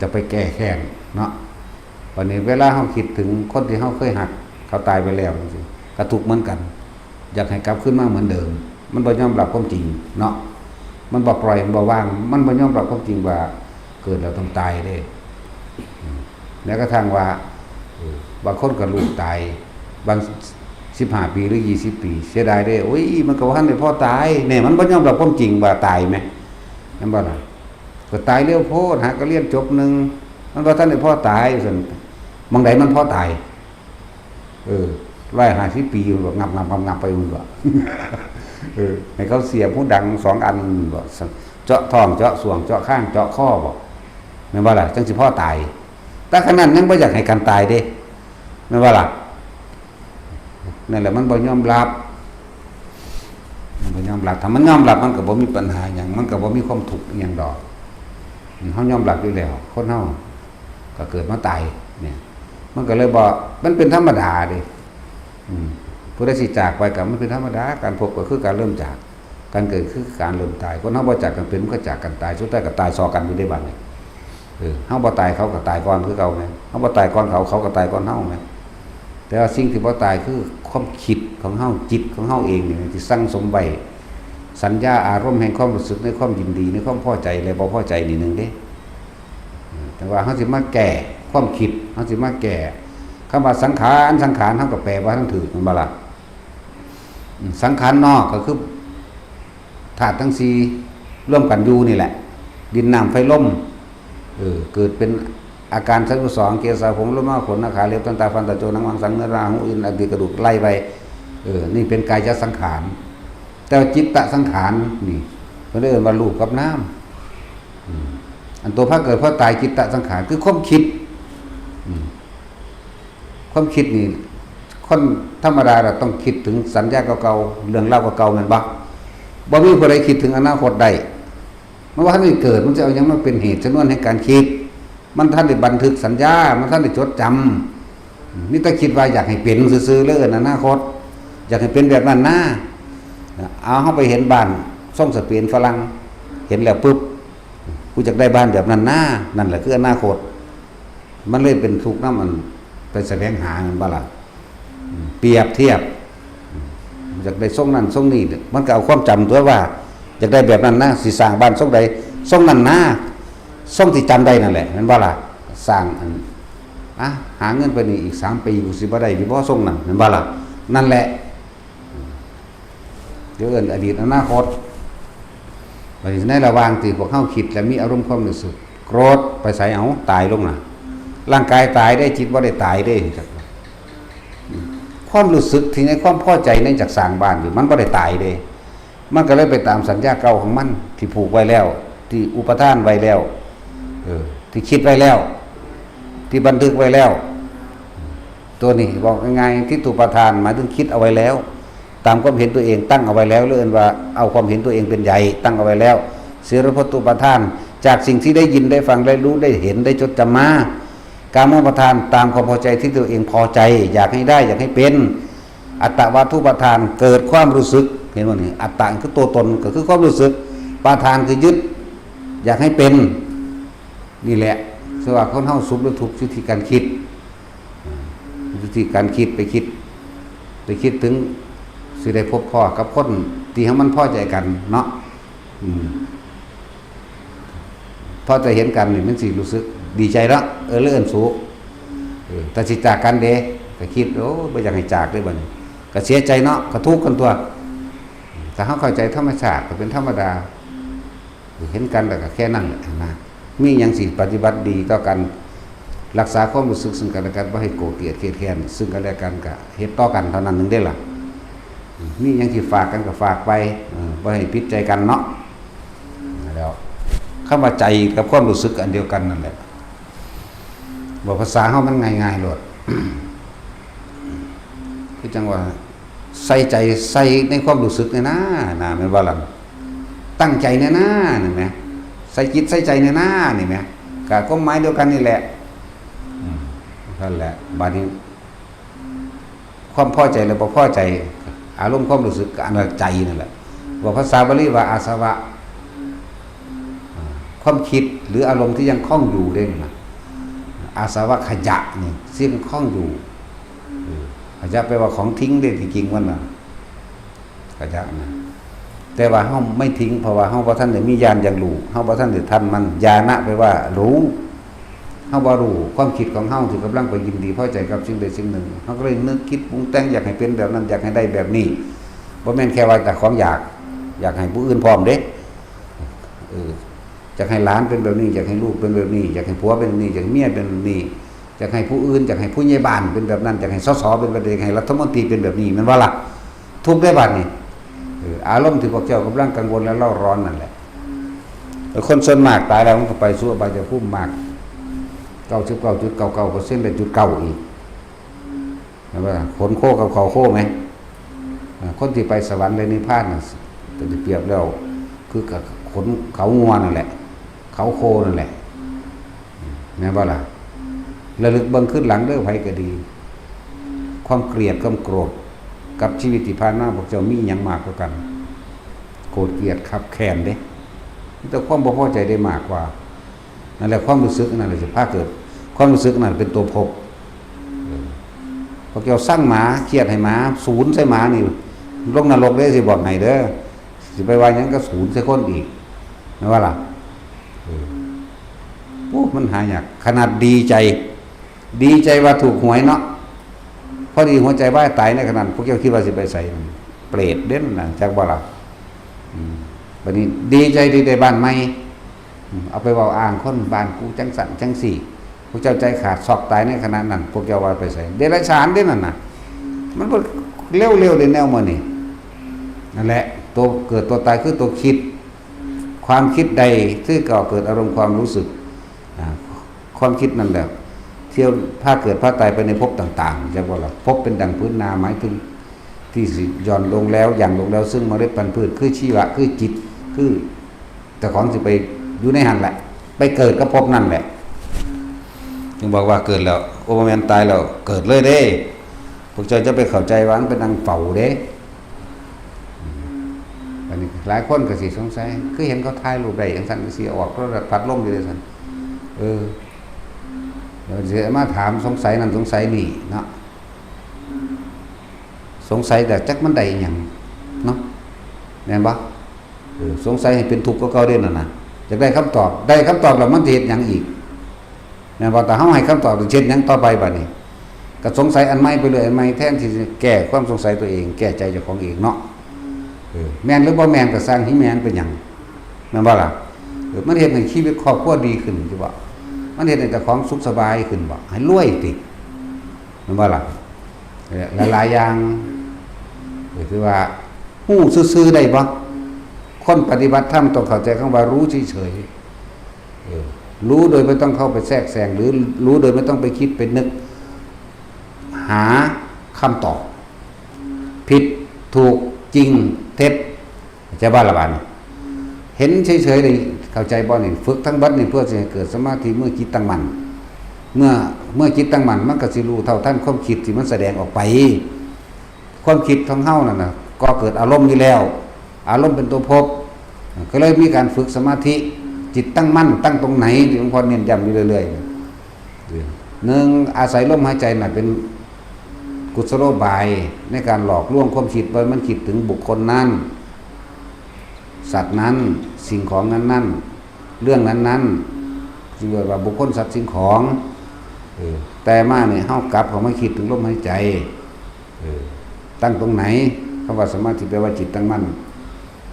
จะไปแก้แค้นเนาะ วันนี้เวลาเฮาคิดถึงคนที่เฮาเคยฮัก เขาตายไปแล้วจังซี้ ก็ทุกข์เหมือนกัน อยากให้กลับคืนมาเหมือนเดิม มันบ่ยอมรับความจริงเนาะ มันบ่ปล่อย มันบ่วาง มันบ่ยอมรับความจริงว่าเกิดแล้วต้องตายเด้ อืม แม้กระทั่งว่า เออ บางคนก็ลูกตาย บาง สิบห้า ปีหรือ ยี่สิบ ปี เสียดายเด้ โอ้ย มันก็บ่ทันได้พอตาย แน่ มันบ่ยอมรับความจริงว่าตายแหม แม่นบ่ล่ะ ก็ตายเร็วโพด หาก็เรียนจบหนึ่ง มันบ่ทันได้พอตาย ซั่น หม่องใดมันพอตาย เออ ร้อยห้าสิบ ปี มันก็งับ งับ งับ งับ ไป มันก็ เออ ให้เขาเสียบหูดังสองอัน มันก็ เจาะท้อง เจาะส้วง เจาะคาง เจาะคอ บ่ แม่นบ่ล่ะ จั่งสิพอตาย แต่ขนาดนั้นบ่อยากให้กันตายเด้ แม่นบ่ล่ะ นั่นแหละมันบ่ยอมรับ มันบ่ยอมรับ ถ้ามันยอมรับมันก็บ่มีปัญหาหยัง มันก็บ่มีความทุกข์อิหยังดอก เฮายอมรับอยู่แล้ว คนเฮาก็เกิดมาตายเนี่ย มันก็เลยบ่ มันเป็นธรรมดาเด้ อืม ผู้ใดสิจากไปก็มันเป็นธรรมดา การพบก็คือการเริ่มจาก การเกิดคือการเริ่มตาย คนเฮาบ่จากกันเป็น มันก็จากกันตาย สุดท้ายก็ตายซ้อกันอยู่ในบัดนี้ เออ เฮาบ่ตายเขาก็ตายก่อนคือเก่าแหม เฮาบ่ตายก่อนเขา เขาก็ตายก่อนเฮาแหม แต่ว่าสิ่งที่บ่ตายคือความคิดของเฮา จิตของเฮาเองนี่ที่สั่งสมไว้ สัญญาอารมณ์แห่งความรู้สึกในความยินดี ในความพอใจและบ่พอใจนี่หนึ่งเด้ เออ แต่ว่าเฮาสิมาแก้ความคิด เฮาสิมาแก้ คำว่าสังขาร สังขาร เฮาก็แปลบ่ทันถูก แม่นบ่ล่ะ อืม สังขารนอกก็คือ ธาตุทั้งสี่รวมกันอยู่นี่แหละ ดินน้ำไฟลม เออ เกิดเป็นอาการสามสิบสอง เกสาผม โลมา ขน หนัง ขา เล็บ ตัน ตา ฟัน ตา โจ หนัง มัง สัง เนื้อ ตา หู เอ็น อันดี กระดูก ไล่ไป เออ นี่เป็นกายสังขาร แต่ว่าจิตตสังขารนี่ เพิ่นเอิ้นว่ารูปกับนาม อืม อันตัวพาเกิดพาตาย จิตตสังขาร คือความคิด อืม ความคิดนี่ คนธรรมดาเราต้องคิดถึงสัญญาเก่าๆ เรื่องราวเก่าๆ แม่นบ่ บ่มีผู้ใดคิดถึงอนาคตได้ มันบ่ทันได้เกิด มันจะเอาหยังมาเป็นเหตุชนวนให้การคิด มันทันได้บันทึกสัญญา มันทันได้จดจำ มีแต่คิดว่าอยากให้เป็นซื่อๆ เลย อนาคต อยากให้เป็นแบบนั้นนะ เอาเฮาไปเห็นบ้านทรงสเปนฝรั่ง เห็นแล้วปุ๊บ กูอยากได้บ้านแบบนั้นนะ นั่นแหละคืออนาคต มันเลยเป็นทุกข์นำอันไปแสวงหา แม่นบ่ล่ะ อืม เปรียบเทียบ อืม อยากได้ทรงนั้นทรงนี้เนี่ย มันก็เอาความจำตัวว่า อยากได้แบบนั้นนะ สิสร้างบ้านทรงใด ทรงนั้นนะ ทรงที่จำได้นั่นแหละ แม่นบ่ล่ะ สร้างอัน อ่ะ หาเงินไปนี่อีกสามปี กูสิบ่ได้อยู่บ่ทรงนั้น แม่นบ่ล่ะ นั่นแหละ เดี๋ยวเอิ้นอดีตอนาคต บัดนี้ในระหว่างที่พวกเฮาคิดและมีอารมณ์ความรู้สึกโกรธไปไส เอาตายลงน่ะ ร่างกายตายเด้ จิตบ่ได้ตายเด้ ความรู้สึกที่ในความพอใจในจากสร้างบ้านอยู่ มันบ่ได้ตายเด้ มันก็เลยไปตามสัญญาเก่าของมันที่ผูกไว้แล้ว ที่อุปทานไว้แล้ว เออ ที่คิดไว้แล้ว ที่บันทึกไว้แล้ว ตัวนี้บอกง่ายๆ ทิฏฐูปาทาน หมายถึงคิดเอาไว้แล้ว ตามความเห็นตัวเองตั้งเอาไว้แล้ว หรือเอิ้นว่าเอาความเห็นตัวเองเป็นใหญ่ตั้งเอาไว้แล้ว สีลพัตตุปาทาน จากสิ่งที่ได้ยินได้ฟังได้รู้ได้เห็นได้จดจำมา กามุปาทาน ตามความพอใจที่ตัวเองพอใจ อยากให้ได้อยากให้เป็น อัตตวาทุปาทาน เกิดความรู้สึก เห็นบ่นี่ อัตตะคือตัวตน ก็คือความรู้สึก ปาทานคือยึด อยากให้เป็น นี่แหละ สว่าคนเฮาสุขหรือทุกข์อยู่ที่การคิด อ่า อยู่ที่การคิด ไปคิด ไปคิดถึงสิได้พบพ้อกับคนที่เฮามันพอใจกันเนาะ อืม พอจะเห็นกันนี่มันสิรู้สึกดีใจเนาะ เออ หรือเอิ้นสุข เออ แต่สิจากกันเด้ ก็คิด โอ้ บ่อยากให้จากเด้บัดนี้ ก็เสียใจเนาะ ก็ทุกข์กันตั๊ว ถ้าเฮาเข้าใจธรรมชาติก็เป็นธรรมดา เห็นกันแล้วก็แค่นั้นแหละนะ มีหยังสิปฏิบัติดีต่อกัน รักษาความรู้สึกซึ่งกันและกัน บ่ให้โกรธเกลียดเคียดแค้นซึ่งกันและกัน ก็เฮ็ดต่อกันเท่านั้นหนึ่งได้ล่ะ มีหยังสิฝากกันก็ฝากไป เออ บ่ให้ผิดใจกันเนาะ แล้วคำว่าใจกับความรู้สึกอันเดียวกันนั่นแหละ บอกภาษาเฮามันง่ายๆโลด คือจังว่า ใส่ใจ ใส่ในความรู้สึกเนี่ยนะ นะ แม่นบ่ล่ะ ตั้งใจเนี่ยนะ นี่แหม ใส่จิตใส่ใจเนี่ยนะ นี่แหม ก็ความหมายเดียวกันนี่แหละ อืม นั่นแหละ บัดนี้ ความพอใจหรือบ่พอใจ อารมณ์ความรู้สึก อันนั้นใจนั่นแหละ ว่าภาษาบาลีว่าอาสวะ อ่า ความคิดหรืออารมณ์ที่ยังคล่องอยู่เด้นะ อาสวะขยะนี่ สิ่งคล่องอยู่ เออ ขยะแปลว่าของทิ้งเด้ ที่จริงมันน่ะ ขยะนะ แต่ว่าเฮาไม่ทิ้ง เพราะว่าเฮาบ่ทันได้มีญาณอย่างรู้ เฮาบ่ทันได้ทันมัน ญาณะแปลว่ารู้ เฮาบ่รู้ความคิดของเฮาที่กำลังไปยินดีพอใจกับสิ่งใดสิ่งหนึ่ง เฮาก็เลยนึกคิดปรุงแต่ง อยากให้เป็นแบบนั้น อยากให้ได้แบบนี้ บ่แม่นแค่ว่าแต่ของอยาก อยากให้ผู้อื่นพร้อมเด้ เออ อยากให้หลานเป็นแบบนี้ อยากให้ลูกเป็นแบบนี้ อยากให้ผัวเป็นแบบนี้ อยากให้เมียเป็นแบบนี้ อยากให้ผู้อื่น อยากให้ผู้ใหญ่บ้านเป็นแบบนั้น อยากให้ สส เป็นแบบนี้ อยากให้รัฐมนตรีเป็นแบบนี้ แม่นบ่ล่ะ ทุกข์ได้บัดนี้ เออ อารมณ์ที่พวกเจ้ากำลังกังวลและเร่าร้อนนั่นแหละ แล้วคนส่วนมากตายแล้วมันก็ไปสู่อบายภูมิมาก เก้าสิบเก้าจุดเก้าเก้าเปอร์เซ็นต์ และจุดเก้าอีก เห็นบ่ล่ะ ขนโคกับเขาโคไหม อ่า คนที่ไปสวรรค์และนิพพานน่ะ ก็จะเปรียบแล้ว คือกับขนเขางัวนั่นแหละ เขาโคนั่นแหละ แม่นบ่ล่ะ ระลึกเบิ่งคืนหลังเด้อ ไผก็ดี ความเกลียดความโกรธ กับชีวิตที่ผ่านมาพวกเจ้ามีหยังมากกว่ากัน โกรธเกลียดคับแค้นเด้ มีแต่ความบ่พอใจได้มากกว่า นั่นแหละ ความรู้สึกนั่นแหละสิพาเกิด ความรู้สึกนั่นเป็นตัวภพ เออ พวกเจ้าสั่งหมา เครียดให้หมา สูนใส่หมานี่ ลงนรกเด้ สิบอกให้เด้อ สิไปว่าหยังก็สูนใส่คนอีก แม่นบ่ล่ะ เออ โอ้ มันหายาก ขนาดดีใจ ดีใจว่าถูกหวยเนาะ พอดีหัวใจวายตายในขณะนั้น พวกเจ้าคิดว่าสิไปไส เปรตเด้นั่นน่ะ จักบ่ล่ะ อืม บัดนี้ดีใจที่ได้บ้านใหม่ อืม เอาไปเว้าอ้างคน บ้านกูจังสั่นจังซี้ พวกเจ้าใจขาดซอกตายในขณะนั้น พวกเจ้าว่าไปไส เดรัจฉานเด้นั่นน่ะ มันบ่เร็วๆเด้แนวมื้อนี้ นั่นแหละ ตัวเกิดตัวตายคือตัวคิด ความคิดใดที่ก่อเกิดอารมณ์ความรู้สึก อ่า ความคิดนั่นแหละ เที่ยวพาเกิดพาตายไปในภพต่างๆ จักบ่ล่ะ ภพเป็นดั่งพื้นนา หมายถึงที่สิหย่อนลงแล้ว หยั่งลงแล้ว ซึ่งเมล็ดพันธุ์พืช คือชีวะ คือจิต คือเจ้าของสิไปอยู่ในหั้นแหละ ไปเกิดกับภพนั่นแหละ จึงบอกว่าเกิดแล้ว โอ้ บ่แม่นตายแล้ว เกิดเลยเด้ พวกเจ้าจะไปเข้าใจว่ามันเป็นนั่งเฝ้าเด้ อันนี้หลายคนก็สิสงสัย คือเห็นเขาถ่ายรูปได้จังซั่น สิออกโทรทัศน์พัดลมอยู่จังซั่น เออ เดี๋ยวสิมาถามสงสัยนั่นสงสัยนี่เนาะ สงสัยแต่จักมันได้อิหยังเนาะ แม่นบ่ เออ สงสัยให้เป็นทุกข์กว่าเก่าเด้นั่นน่ะ อยากได้คำตอบ ได้คำตอบแล้วมันสิเฮ็ดหยังอีก แม่นบ่ แต่เฮาให้คำตอบ สิเฮ็ดหยังต่อไปบัดนี้ ก็สงสัยอันใหม่ไปเรื่อย อันใหม่ แทนที่จะแก้ความสงสัยตัวเอง แก้ใจเจ้าของเองเนาะ เออ แม่นหรือบ่แม่นก็ซ่าง สิแม่นเป็นหยัง แม่นบ่ล่ะ เออ มันเฮ็ดให้ชีวิตครอบครัวดีขึ้นอยู่บ่ มันเฮ็ดให้เจ้าของสุขสบายขึ้นบ่ ให้รวยติ แม่นบ่ล่ะ เออ หลายๆอย่าง เออ คือว่า ฮู้ซื่อๆได้บ่ คนปฏิบัติธรรมต้องเข้าใจคำว่ารู้เฉยๆ เออ รู้โดยไม่ต้องเข้าไปแทรกแซง หรือรู้โดยไม่ต้องไปคิดไปนึก หาคำตอบ ผิด ถูก จริง เท็จ จะว่าละบาดนี้ เห็นเฉยๆเลย เข้าใจบ่นี่ ฝึกทั้งเบิดนี่เพื่อสิให้เกิดสมาธิ เมื่อจิตตั้งมั่น เมื่อ เมื่อจิตตั้งมั่น มันก็สิรู้เท่าทันความคิดที่มันแสดงออกไป ความคิดของเฮานั่นน่ะ ก่อเกิดอารมณ์อยู่แล้ว อารมณ์เป็นตัวภพ ก็เลยมีการฝึกสมาธิ จิตตั้งมั่น ตั้งตรงไหน ที่หลวงพ่อเน้นย้ำอยู่เรื่อยๆ หนึ่ง อาศัยลมหายใจน่ะเป็นกุศโลบายในการหลอกลวงความคิด ว่ามันคิดถึงบุคคลนั้น สัตว์นั้น สิ่งของนั้นๆ เรื่องนั้นๆ ที่เรียกว่าบุคคล สัตว์ สิ่งของ เออ แต่มาเนี่ย เฮากลับเข้ามาคิดถึงลมหายใจ เออ ตั้งตรงไหน คำว่าสมาธิแปลว่าจิตตั้งมั่น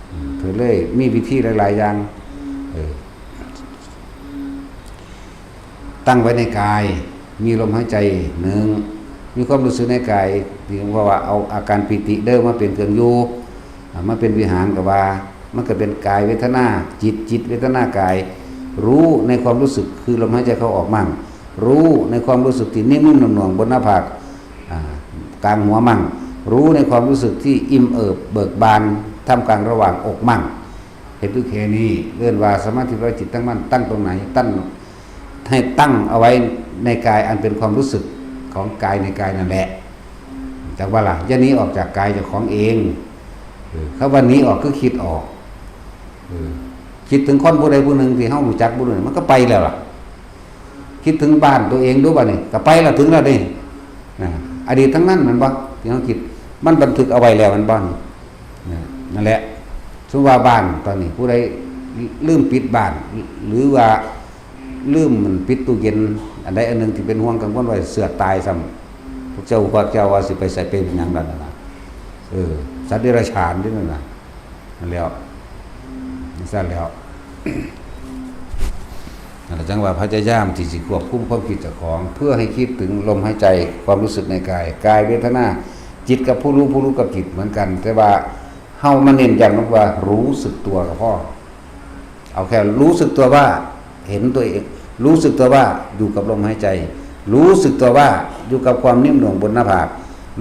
เออ เธอเลยมีวิธีหลายๆอย่าง เออ ตั้งไว้ในกาย มีลมหายใจหนึ่ง มีความรู้สึกในกาย ที่หลวงพ่อว่าเอาอาการปีติเด้อมาเป็นเครื่องอยู่ อ่า มาเป็นวิหารก็ว่า มันก็เป็นกายเวทนาจิต จิตเวทนากาย รู้ในความรู้สึกคือลมหายใจเข้าออกมั่ง รู้ในความรู้สึกที่นิ่มๆหน่วงๆบนหน้าผาก อ่า กลางหัวมั่ง รู้ในความรู้สึกที่อิ่มเอิบเบิกบานท่ามกลางระหว่างอกมั่ง เฮ็ดอยู่แค่นี้ เอิ้นว่าสมาธิพระจิตตั้งมั่น ตั้งตรงไหน ตั้ง ให้ตั้งเอาไว้ในกายอันเป็นความรู้สึกของกายในกายนั่นแหละ จักว่าล่ะ อย่าหนีออกจากกายเจ้าของเอง เออ คำว่าหนีออกคือคิดออก เออ คิดถึงคนผู้ใดผู้หนึ่งที่เฮารู้จักผู้หนึ่ง มันก็ไปแล้วล่ะ คิดถึงบ้านตัวเองดูบัดนี้ ก็ไปแล้ว ถึงแล้วนี่ นะ อดีตทั้งนั้นแม่นบ่ ที่เฮาคิด มันบันทึกเอาไว้แล้วแม่นบ่ นะ นั่นแหละ สมมุติว่าบ้านตอนนี้ ผู้ใดลืมปิดบ้าน หรือว่าลืมมันปิดตู้เย็น อันใดอันหนึ่งที่เป็นห่วงกังวลไว้ เสือตายซ้ำ พวกเจ้า พวกเจ้าว่าสิไปใส่เป็นหยังนั่นน่ะนะ เออ สัตว์เดรัจฉานที่นั่นน่ะ นั่นแหล้ว นั่นซั่นแหล้ว นั่นแหละ จังว่าพยายามที่สิควบคุมความคิดเจ้าของ เพื่อให้คิดถึงลมหายใจ ความรู้สึกในกาย กายเวทนา จิตกับผู้รู้ ผู้รู้กับจิตเหมือนกัน แต่ว่าเฮามาเน้นย้ำว่ารู้สึกตัวก็พอ เอาแค่รู้สึกตัวว่าเห็นตัวเอง รู้สึกตัวว่าอยู่กับลมหายใจ รู้สึกตัวว่าอยู่กับความนิ่มหน่วงบนหน้าผาก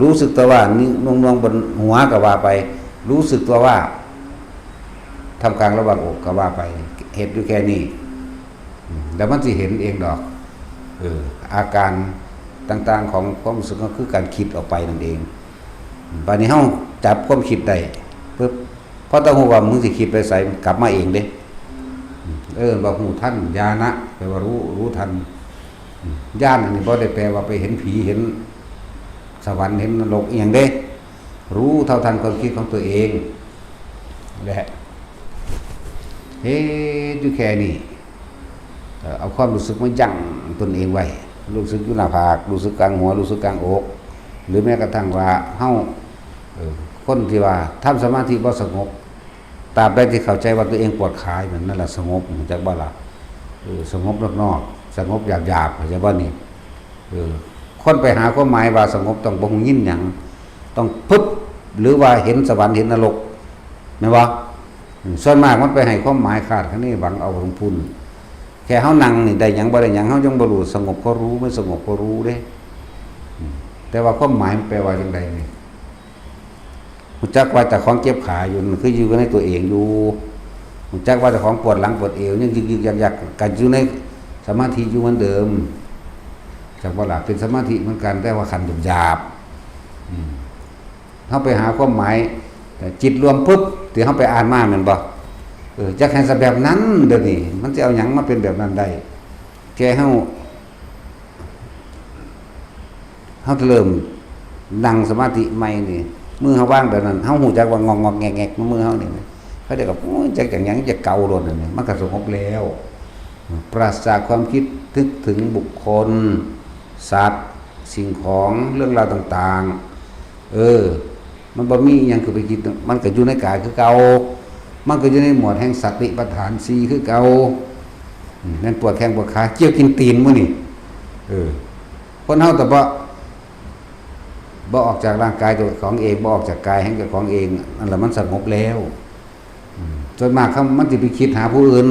รู้สึกตัวว่านิ่มหน่วงบนหัวก็ว่าไป รู้สึกตัวว่าท่ามกลางระหว่างอกก็ว่าไป เฮ็ดอยู่แค่นี้ อืม แล้วมันสิเห็นเองดอก เออ อาการต่างๆของความรู้สึกก็คือการคิดออกไปนั่นเอง บัดนี้เฮาจับความคิดได้ปึ๊บ พอต้องรู้ว่ามึงสิคิดไปไส มันกลับมาเองเด้ เออ ว่ารู้ทัน ญาณะ แปลว่ารู้ รู้ทัน ญาณอันนี้บ่ได้แปลว่าไปเห็นผี เห็นสวรรค์ เห็นนรกอีหยังเด้ รู้เท่าทันความคิดของตัวเอง และเฮ็ดอยู่แค่นี้ เอ่อ เอาความรู้สึกมายั้งตนเองไว้ รู้สึกอยู่หน้าผาก รู้สึกกลางหัว รู้สึกกลางอก หรือแม้กระทั่งว่าเฮา เอ่อ คนที่ว่าทำสมาธิบ่สงบ ตราบใดที่เข้าใจว่าตัวเองปวดขาอยู่นั่นแหละสงบ รู้จักบ่ล่ะ เออ สงบนอกๆ สงบหยาบๆ เข้าใจบ่นี่ เออ คนไปหาความหมายว่าสงบต้องบ่ฮู้ยินหยัง ต้องปึ๊บ หรือว่าเห็นสวรรค์เห็นนรก แม่นบ่ อืม ส่วนมากมันไปให้ความหมายคาดคะเนหวังเอาของพุ้น แค่เฮานั่งนี่ได้หยังบ่ได้หยัง เฮายังบ่รู้ สงบก็รู้ ไม่สงบก็รู้เด้ อืม แต่ว่าความหมายมันแปลว่าจั่งใดนี่ รู้จักว่าเจ้าของเจ็บขาอยู่ มันคืออยู่ในตัวเองอยู่ รู้จักว่าเจ้าของปวดหลังปวดเอว ยังยึกๆยักๆ ก็อยู่ในสมาธิอยู่เหมือนเดิม จักว่าล่ะ เป็นสมาธิเหมือนกัน แต่ว่าขั้นหยาบๆ อืม เฮาไปหาความหมาย แต่จิตรวมปุ๊บ ที่เฮาไปอ่านมาแม่นบ่ เออ จักให้ซะแบบนั้น เดี๋ยวนี้ มันสิเอาหยังมาเป็นแบบนั้นได้ แค่เฮา เฮาเริ่มนั่งสมาธิใหม่นี่ มือเฮาวางแบบนั้น เฮารู้จักว่างอกๆแงกๆ มือเฮานี่ เขาเรียกว่า โอ้ย จักจั่งหยัง จักเกาโลดนั่นนี่ มันก็สงบแล้ว ปราศจากความคิดนึกถึงบุคคล สัตว์ สิ่งของ เรื่องราวต่างๆ เออ มันบ่มีอิหยังคือไปคิด มันก็อยู่ในกายคือเก่า มันก็อยู่ในหมวดแห่งสติปัฏฐานสี่คือเก่า อืม แม่นปวดแข้งปวดขา เกี่ยวกินตีนมื้อนี่ เออ คนเฮาแต่บ่ บ่ออกจากร่างกายเจ้าของเอง บ่ออกจากกายแห่งเจ้าของเอง นั่นแหละมันสงบแล้ว อืม ส่วนมากเขา มันสิไปคิดหาผู้อื่น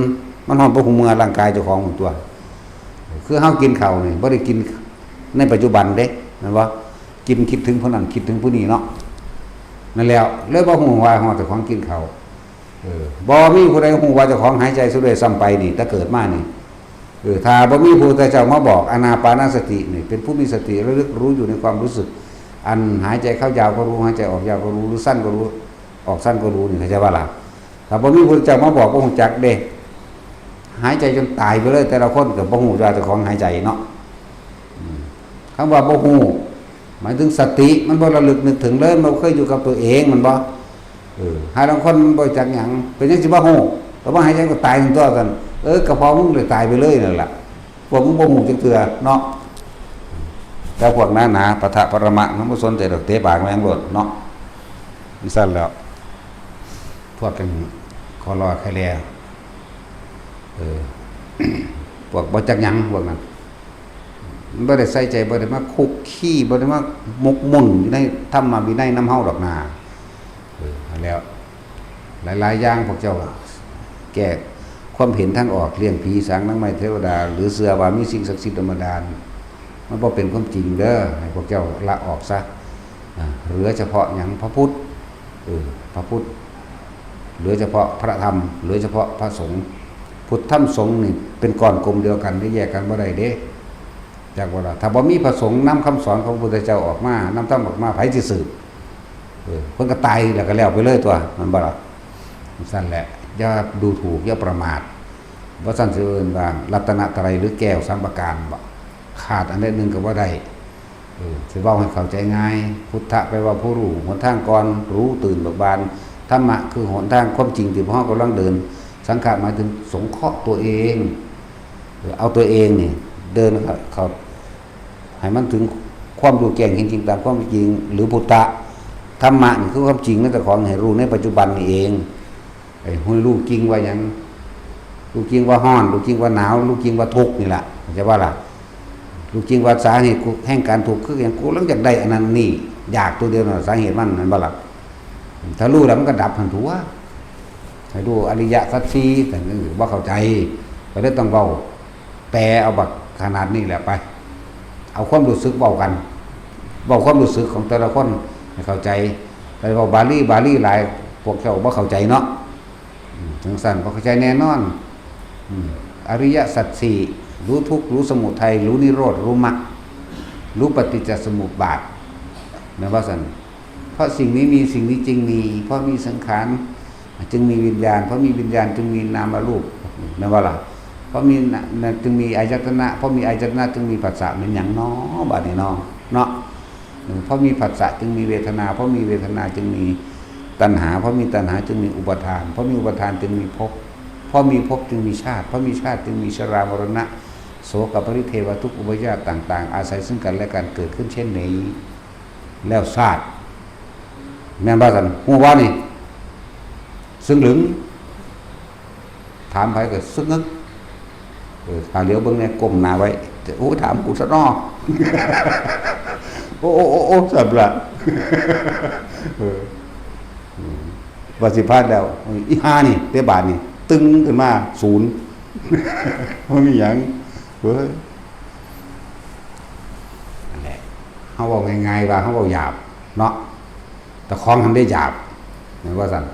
มันฮอดบ่ฮู้เมื่อร่างกายเจ้าของหมดตัว คือเฮากินข้าวนี่ บ่ได้กินในปัจจุบันเด้ แม่นบ่ กินคิดถึงผู้นั้น คิดถึงผู้นี้เนาะ นั่นแหล้ว เลยบ่ฮู้ว่าฮอดเจ้าของกินข้าว เออ บ่มีผู้ใดฮู้ว่าเจ้าของหายใจซะด้วยซ้ำไปนี่ แต่เกิดมานี่ เออ ถ้าบ่มีพระพุทธเจ้ามาบอก อานาปานสตินี่ เป็นผู้มีสติระลึกรู้อยู่ในความรู้สึก อันหายใจเข้ายาวก็รู้ หายใจออกยาวก็รู้ หรือสั้นก็รู้ ออกสั้นก็รู้นี่ เข้าใจบ่ล่ะ ถ้าบ่มีพระพุทธเจ้ามาบอก บ่ฮู้จักเด้ หายใจจนตายไปเลย แต่ละคนก็บ่ฮู้ว่าเจ้าของหายใจเนาะ อืม คำว่าบ่ฮู้ หมายถึงสติมันบ่ระลึกนึกถึงเลย มันบ่เคยอยู่กับตัวเอง มันบ่ เออ หาลางคนมันบ่จักหยัง เป็นหยังสิบ่ฮู้ ก็บ่หายใจก็ตายทั้งตัวซั่น เออ ก็พอมึงได้ตายไปเลยนั่นล่ะ พวกมึงบ่ฮู้จักเทื่อเนาะ แต่พวกหนาๆ ปะทะปรมะ มันบ่สนใจดอก เตะปากแม่งโลดเนาะ มันซั่นแล้ว พวกกันคอรอแค่แล เออ พวกบ่จักหยังพวกนั้น มันบ่ได้ใส่ใจ บ่ได้มาคุกคี บ่ได้มาหมกมุ่นอยู่ในธรรมวินัยนำเฮาดอกนา เออ แล้ว หลายๆอย่างพวกเจ้าแก้ความเห็นทางออก เลี้ยงผีสางนางไม้เทวดา หรือเชื่อว่ามีสิ่งศักดิ์สิทธิ์ดลบันดาล มันบ่เป็นความจริงเด้อ ให้พวกเจ้าละออกซะ อ่า เหลือเฉพาะหยัง พระพุทธ เออ พระพุทธ เหลือเฉพาะพระธรรม เหลือเฉพาะพระสงฆ์ พุทธธรรมสงฆ์นี่เป็นก้อนกลมเดียวกัน ได้แยกกันบ่ได้เด้ จักว่าล่ะ ถ้าบ่มีพระสงฆ์นำคำสอนของพระพุทธเจ้าออกมา นำธรรมออกมา ไผสิสืบ เออ เพิ่นก็ตายแล้วก็แล้วไปเลยตัว มันบ่ล่ะ ซั่นแหละ อย่าดูถูก อย่าประมาท บ่ซั่นสิเอิ้นว่ารัตนตรัยหรือแก้วสามประการบ่ ขาดอันใดหนึ่งก็บ่ได้ เออ สิเว้าให้เข้าใจง่าย พุทธะแปลว่าผู้รู้ หนทางก่อน รู้ตื่นเบิกบาน ธรรมะคือหนทางความจริงที่พวกเรากำลังเดิน สังขะหมายถึงสงเคราะห์ตัวเอง เออ เอาตัวเองนี่ เดินเข้า เข้า ให้มันถึงความรู้แจ้งเห็นจริงตามความจริง หรือพุทธะ ธรรมะนี่คือความจริงในเจ้าของ ให้รู้ในปัจจุบันนี่เอง ไอ้ฮู้ รู้จริงว่าหยัง รู้จริงว่าฮ้อน รู้จริงว่าหนาว รู้จริงว่าทุกข์นี่ล่ะ เข้าใจบ่ล่ะ รู้จริงว่าสาเหตุแห่งการทุกข์คือหยัง กูหลังจากได้อันนั้นนี่ อยากตัวเดียวน่ะ สาเหตุมัน แม่นบ่ล่ะ ถ้ารู้แล้วมันก็ดับหั่นตั่ว ให้รู้อริยสัจสี่ แต่นั่นบ่เข้าใจ ก็เลยต้องเว้า แปลเอาบักขนาดนี้แหละไป เอาความรู้สึกเว้ากัน เว้าความรู้สึกของแต่ละคนให้เข้าใจ ไปเว้าบาลี บาลีหลาย พวกเจ้าบ่เข้าใจเนาะ อืม จังซั่นบ่เข้าใจแน่นอน อืม อริยสัจสี่ รู้ทุกข์ รู้สมุทัย รู้นิโรธ รู้มรรค รู้ปฏิจจสมุปบาท แม่นว่าซั่น เพราะสิ่งนี้มี สิ่งนี้จึงมี เพราะมีสังขาร จึงมีวิญญาณ เพราะมีวิญญาณจึงมีนามรูป แม่นบ่ล่ะ เพราะมีนะ นะ จึงมีอายตนะ เพราะมีอายตนะจึงมีผัสสะ แม่นหยังน้อ บาดนี้น้อ เนาะ เออ เพราะมีผัสสะจึงมีเวทนา เพราะมีเวทนาจึงมีตัณหา เพราะมีตัณหาจึงมีอุปาทาน เพราะมีอุปาทานจึงมีภพ เพราะมีภพจึงมีชาติ เพราะมีชาติจึงมีชรามรณะ โสกปริเทวทุกข์อุปาทานต่างๆ อาศัยซึ่งกันและกันเกิดขึ้นเช่นนี้ แล้วชาติ แม่นบ่ซั่น ฮู้บ่นี่ ซึ่งหลึง ถามไผก็ซึ่งงึก เออ ถ้าเหลียวเบิ่งแน่ก้มหน้าไว้ แต่ โอ้ ถามกูซะน้อ โอ้ โอ้ โอ้ โอ้ ซั่นล่ะ เออ อืม ว่าสิพลาดแล้ว อีห่านี่ เด้บาดนี่ ตึงขึ้นมา ศูนย์ บ่มีหยัง เว้ย นั่นแหละ เฮาเว้าง่ายๆว่าเฮาเว้าหยาบเนาะ แต่ของหั้นได้หยาบ แม่นว่าซั่น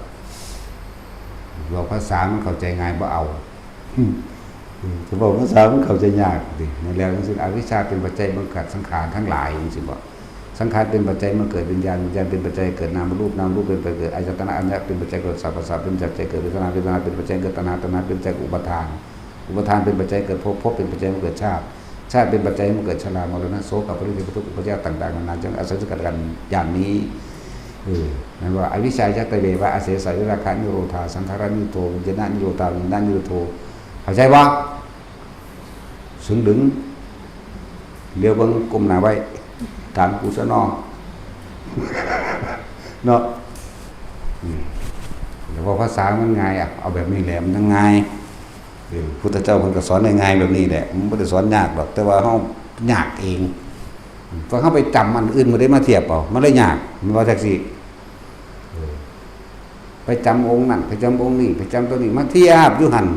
เว้าภาษามันเข้าใจง่ายบ่เอา อืม เออ ถ้าเว้าภาษามันเข้าใจยากติ นั่นแหละ จังซี่ อวิชชาเป็นปัจจัยบังเกิดสังขารทั้งหลาย จังซี่บ่ สังขารเป็นปัจจัยมาเกิดวิญญาณ วิญญาณเป็นปัจจัยเกิดนามรูป นามรูปเป็นปัจจัยเกิดอายตนะ อายตนะเป็นปัจจัยเกิดสัพพะ สัพพะเป็นปัจจัยเกิดเวทนา เวทนาเป็นปัจจัยเกิดตัณหา ตัณหาเป็นปัจจัยเกิดอุปาทาน อุปาทานเป็นปัจจัยเกิดภพ ภพเป็นปัจจัยมาเกิดชาติ ชาติเป็นปัจจัยมาเกิดชรามรณะโสกปริเทวทุกข์อุปาทานต่างๆนานา จึงอาศัยซึ่งกันและกันอย่างนี้ เออ นั่นว่า อวิชชายัตเตเววะ อเสสะวิราคะนิโรธา สังขารนิโรธโท วิญญาณนิโรธา วิญญาณนิโรธโท เข้าใจบ่ ซึ่งหลึง เหลียวเบิ่งก้มหน้าไว้ ถามกูซะน้อ เนาะ อืม แต่ว่าภาษามันง่ายอะ เอาแบบนี้แหละมันจั่งง่าย เออ พุทธเจ้าเพิ่นก็สอนง่ายๆแบบนี้แหละ มันบ่ได้สอนยากดอก แต่ว่าเฮายากเอง อืม เพราะเฮาไปจำอันอื่นมาได้มาเทียบเอา มันเลยยาก มันว่าจั่งซี้ เออ ไปจำองค์นั่น ไปจำองค์นี้ ไปจำตัวนี้ มาเทียบอยู่หั่น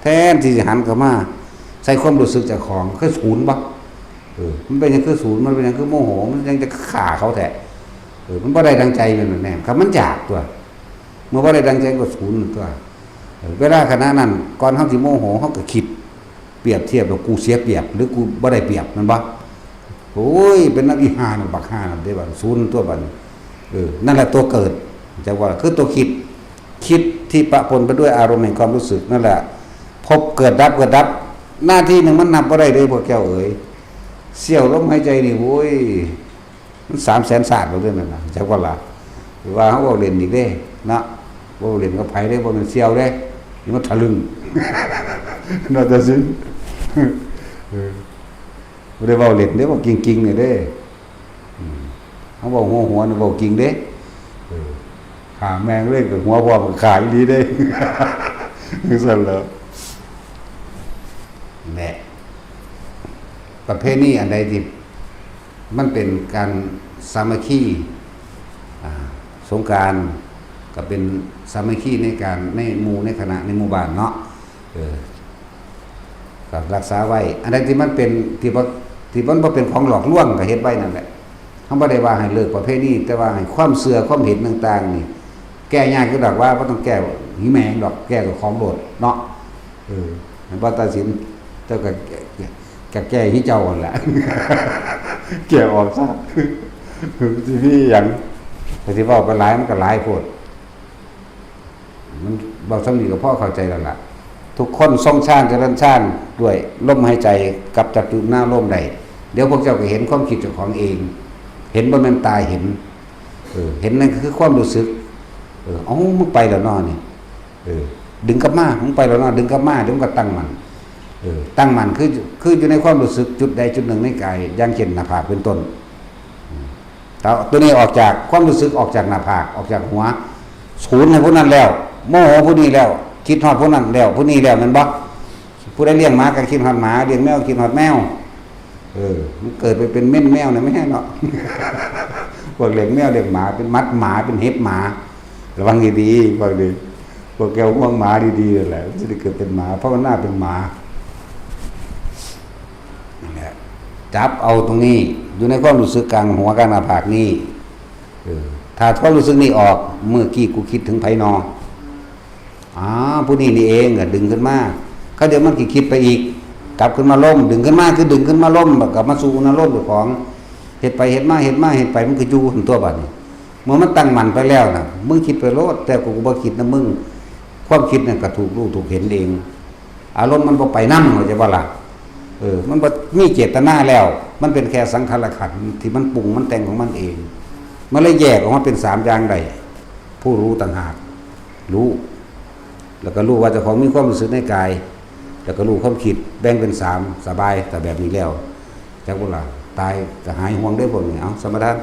แทนที่สิหันเข้ามาใส่ความรู้สึกเจ้าของ คือศูนย์บ่ เออ มันเป็นหยังคือศูนย์ มันเป็นหยังคือโมโห มันยังจะฆ่าเขาแท้ เออ มันบ่ได้ดังใจแม่นบ่แน่ คันมันอยากตัว เมื่อบ่ได้ดังใจก็ศูนย์ตัว เออ เวลาขณะนั้น ก่อนเฮาสิโมโห เฮาก็คิด เปรียบเทียบว่ากูเสียเปรียบ หรือกูบ่ได้เปรียบ แม่นบ่ โอ้ย เป็นนำอีห่านั่น บักห่านั่นเด้บัด ศูนย์ตัวบัด เออ นั่นแหละตัวเกิด จักว่า คือตัวคิด คิดที่ปะปนไปด้วยอารมณ์แห่งความรู้สึกนั่นแหละ พบเกิดดับ เกิดดับ นาทีหนึ่งมันนับบ่ได้เด้พวกเจ้าเอ๋ย เสี้ยวลมหายใจนี่ โอ้ย มันสามแสนชาติแล้วเด้นั่นน่ะ จักว่าล่ะ ว่าเฮาเว้าเล่นอีกเด้ เนาะ เว้าเล่นกับไผเด้ บ่แม่นเสี่ยวเด้ นี่มันทะลึ่ง เนาะ ตาซิน เออ บ่ได้เว้าเล่นเด้ เว้าจริงๆ นี่เด้ อืม เฮาเว้าหัวๆ นี่เว้าจริงเด้ เออ ฆ่าแม่งเลย กับหัวพ่อมันฆ่าอีหลีเด้ จั่งซั่นแหล้ว แหละ ประเพณีอันใดที่มันเป็นการสามัคคี อ่า สงกรานต์ก็เป็นสามัคคีในการในหมู่ในคณะในหมู่บ้านเนาะ เออ ก็รักษาไว้ อันใดที่มันเป็นที่บ่ที่มันบ่เป็นของหลอกลวงก็เฮ็ดไว้นั่นแหละ เฮาบ่ได้ว่าให้เลิกประเพณี แต่ว่าให้ความเชื่อความเห็นต่างๆนี่ แก้ยากอยู่ดอกว่าบ่ต้องแก้หิแหมงดอก แก้กับของโลดเนาะ เออ ให้บ่ตัดสิน เจ้าก็แก้ ก็แก้หิเจ้าหั่นแหละ แก้ออกซะ สิมีหยัง แต่สิเว้าไปหลายมันก็หลายโพด มันเว้าส่ำนี้ก็พอเข้าใจแล้วล่ะ ทุกคนทรงฌานเจริญฌานด้วยลมหายใจกับจัตุนารมณ์ได้ เดี๋ยวพวกเจ้าก็เห็นความคิดเจ้าของเอง เห็นบ่แม่นตาเห็น เออ เห็นนั่นคือความรู้สึก เออ เอ้า มึงไปแล้วเนาะนี่ เออ ดึงกลับมา มึงไปแล้วเนาะ ดึงกลับมา เดี๋ยวมันก็ตั้งมั่น เออ ตั้งมั่นคือ คืออยู่ในความรู้สึกจุดใดจุดหนึ่งในกาย อย่างเช่นหน้าผากเป็นต้น อืม แต่ตัวนี้ออกจากความรู้สึก ออกจากหน้าผาก ออกจากหัว ศูนย์ให้ผู้นั้นแล้ว โมโหผู้นี้แล้ว คิดฮอดผู้นั้นแล้ว ผู้นี้แล้ว แม่นบ่ ผู้ใดเลี้ยงหมาก็คิดฮอดหมา เลี้ยงแมวคิดฮอดแมว เออ มันเกิดไปเป็นเม่นแมวนะแม่เนาะ พวกเลี้ยงแมวเลี้ยงหมา เป็นหมัดหมา เป็นเห็บหมา ระวังดีๆ พวกนี้ พวกแกห่วงหมาดีๆ นั่นแหละ มันจะได้เกิดเป็นหมา ภาวนาเป็นหมา นั่นแหละ จับเอาตรงนี้ อยู่ในความรู้สึกกลางหัวกลางหน้าผากนี่ เออ ถ้าความรู้สึกนี่ออก เมื่อกี้กูคิดถึงไผนอ อ๋อ ผู้นี้นี่เอง ก็ดึงขึ้นมา คราวเดียวมันก็คิดไปอีก กลับขึ้นมาลม ดึงขึ้นมา คือดึงขึ้นมาลม แล้วก็มาสู่อารมณ์เจ้าของ เฮ็ดไปเฮ็ดมา เฮ็ดมา เฮ็ดไป มันก็อยู่หั่นตัวบัดนี้ เมื่อมันตั้งมั่นไปแล้วน่ะ มึงคิดไปโลด แต่กูบ่คิดนะมึง ความคิดนั่นก็ถูกรู้ถูกเห็นเอง อารมณ์มันบ่ไปนำ เข้าใจบ่ล่ะ เออ มันบ่มีเจตนาแล้ว มันเป็นแค่สังขารขันธ์ที่มันปรุงมันแต่งของมันเอง มันเลยแยกออกมาเป็นสามอย่างได้ ผู้รู้ต่างหาก รู้ แล้วก็รู้ว่าเจ้าของมีความรู้สึกในกาย แล้วก็รู้ความคิด แบ่งเป็นสาม สบาย แต่แบบนี้แล้ว จักบ่ล่ะ ตายก็หายห่วงได้พวกนี้ เอา สมาทาน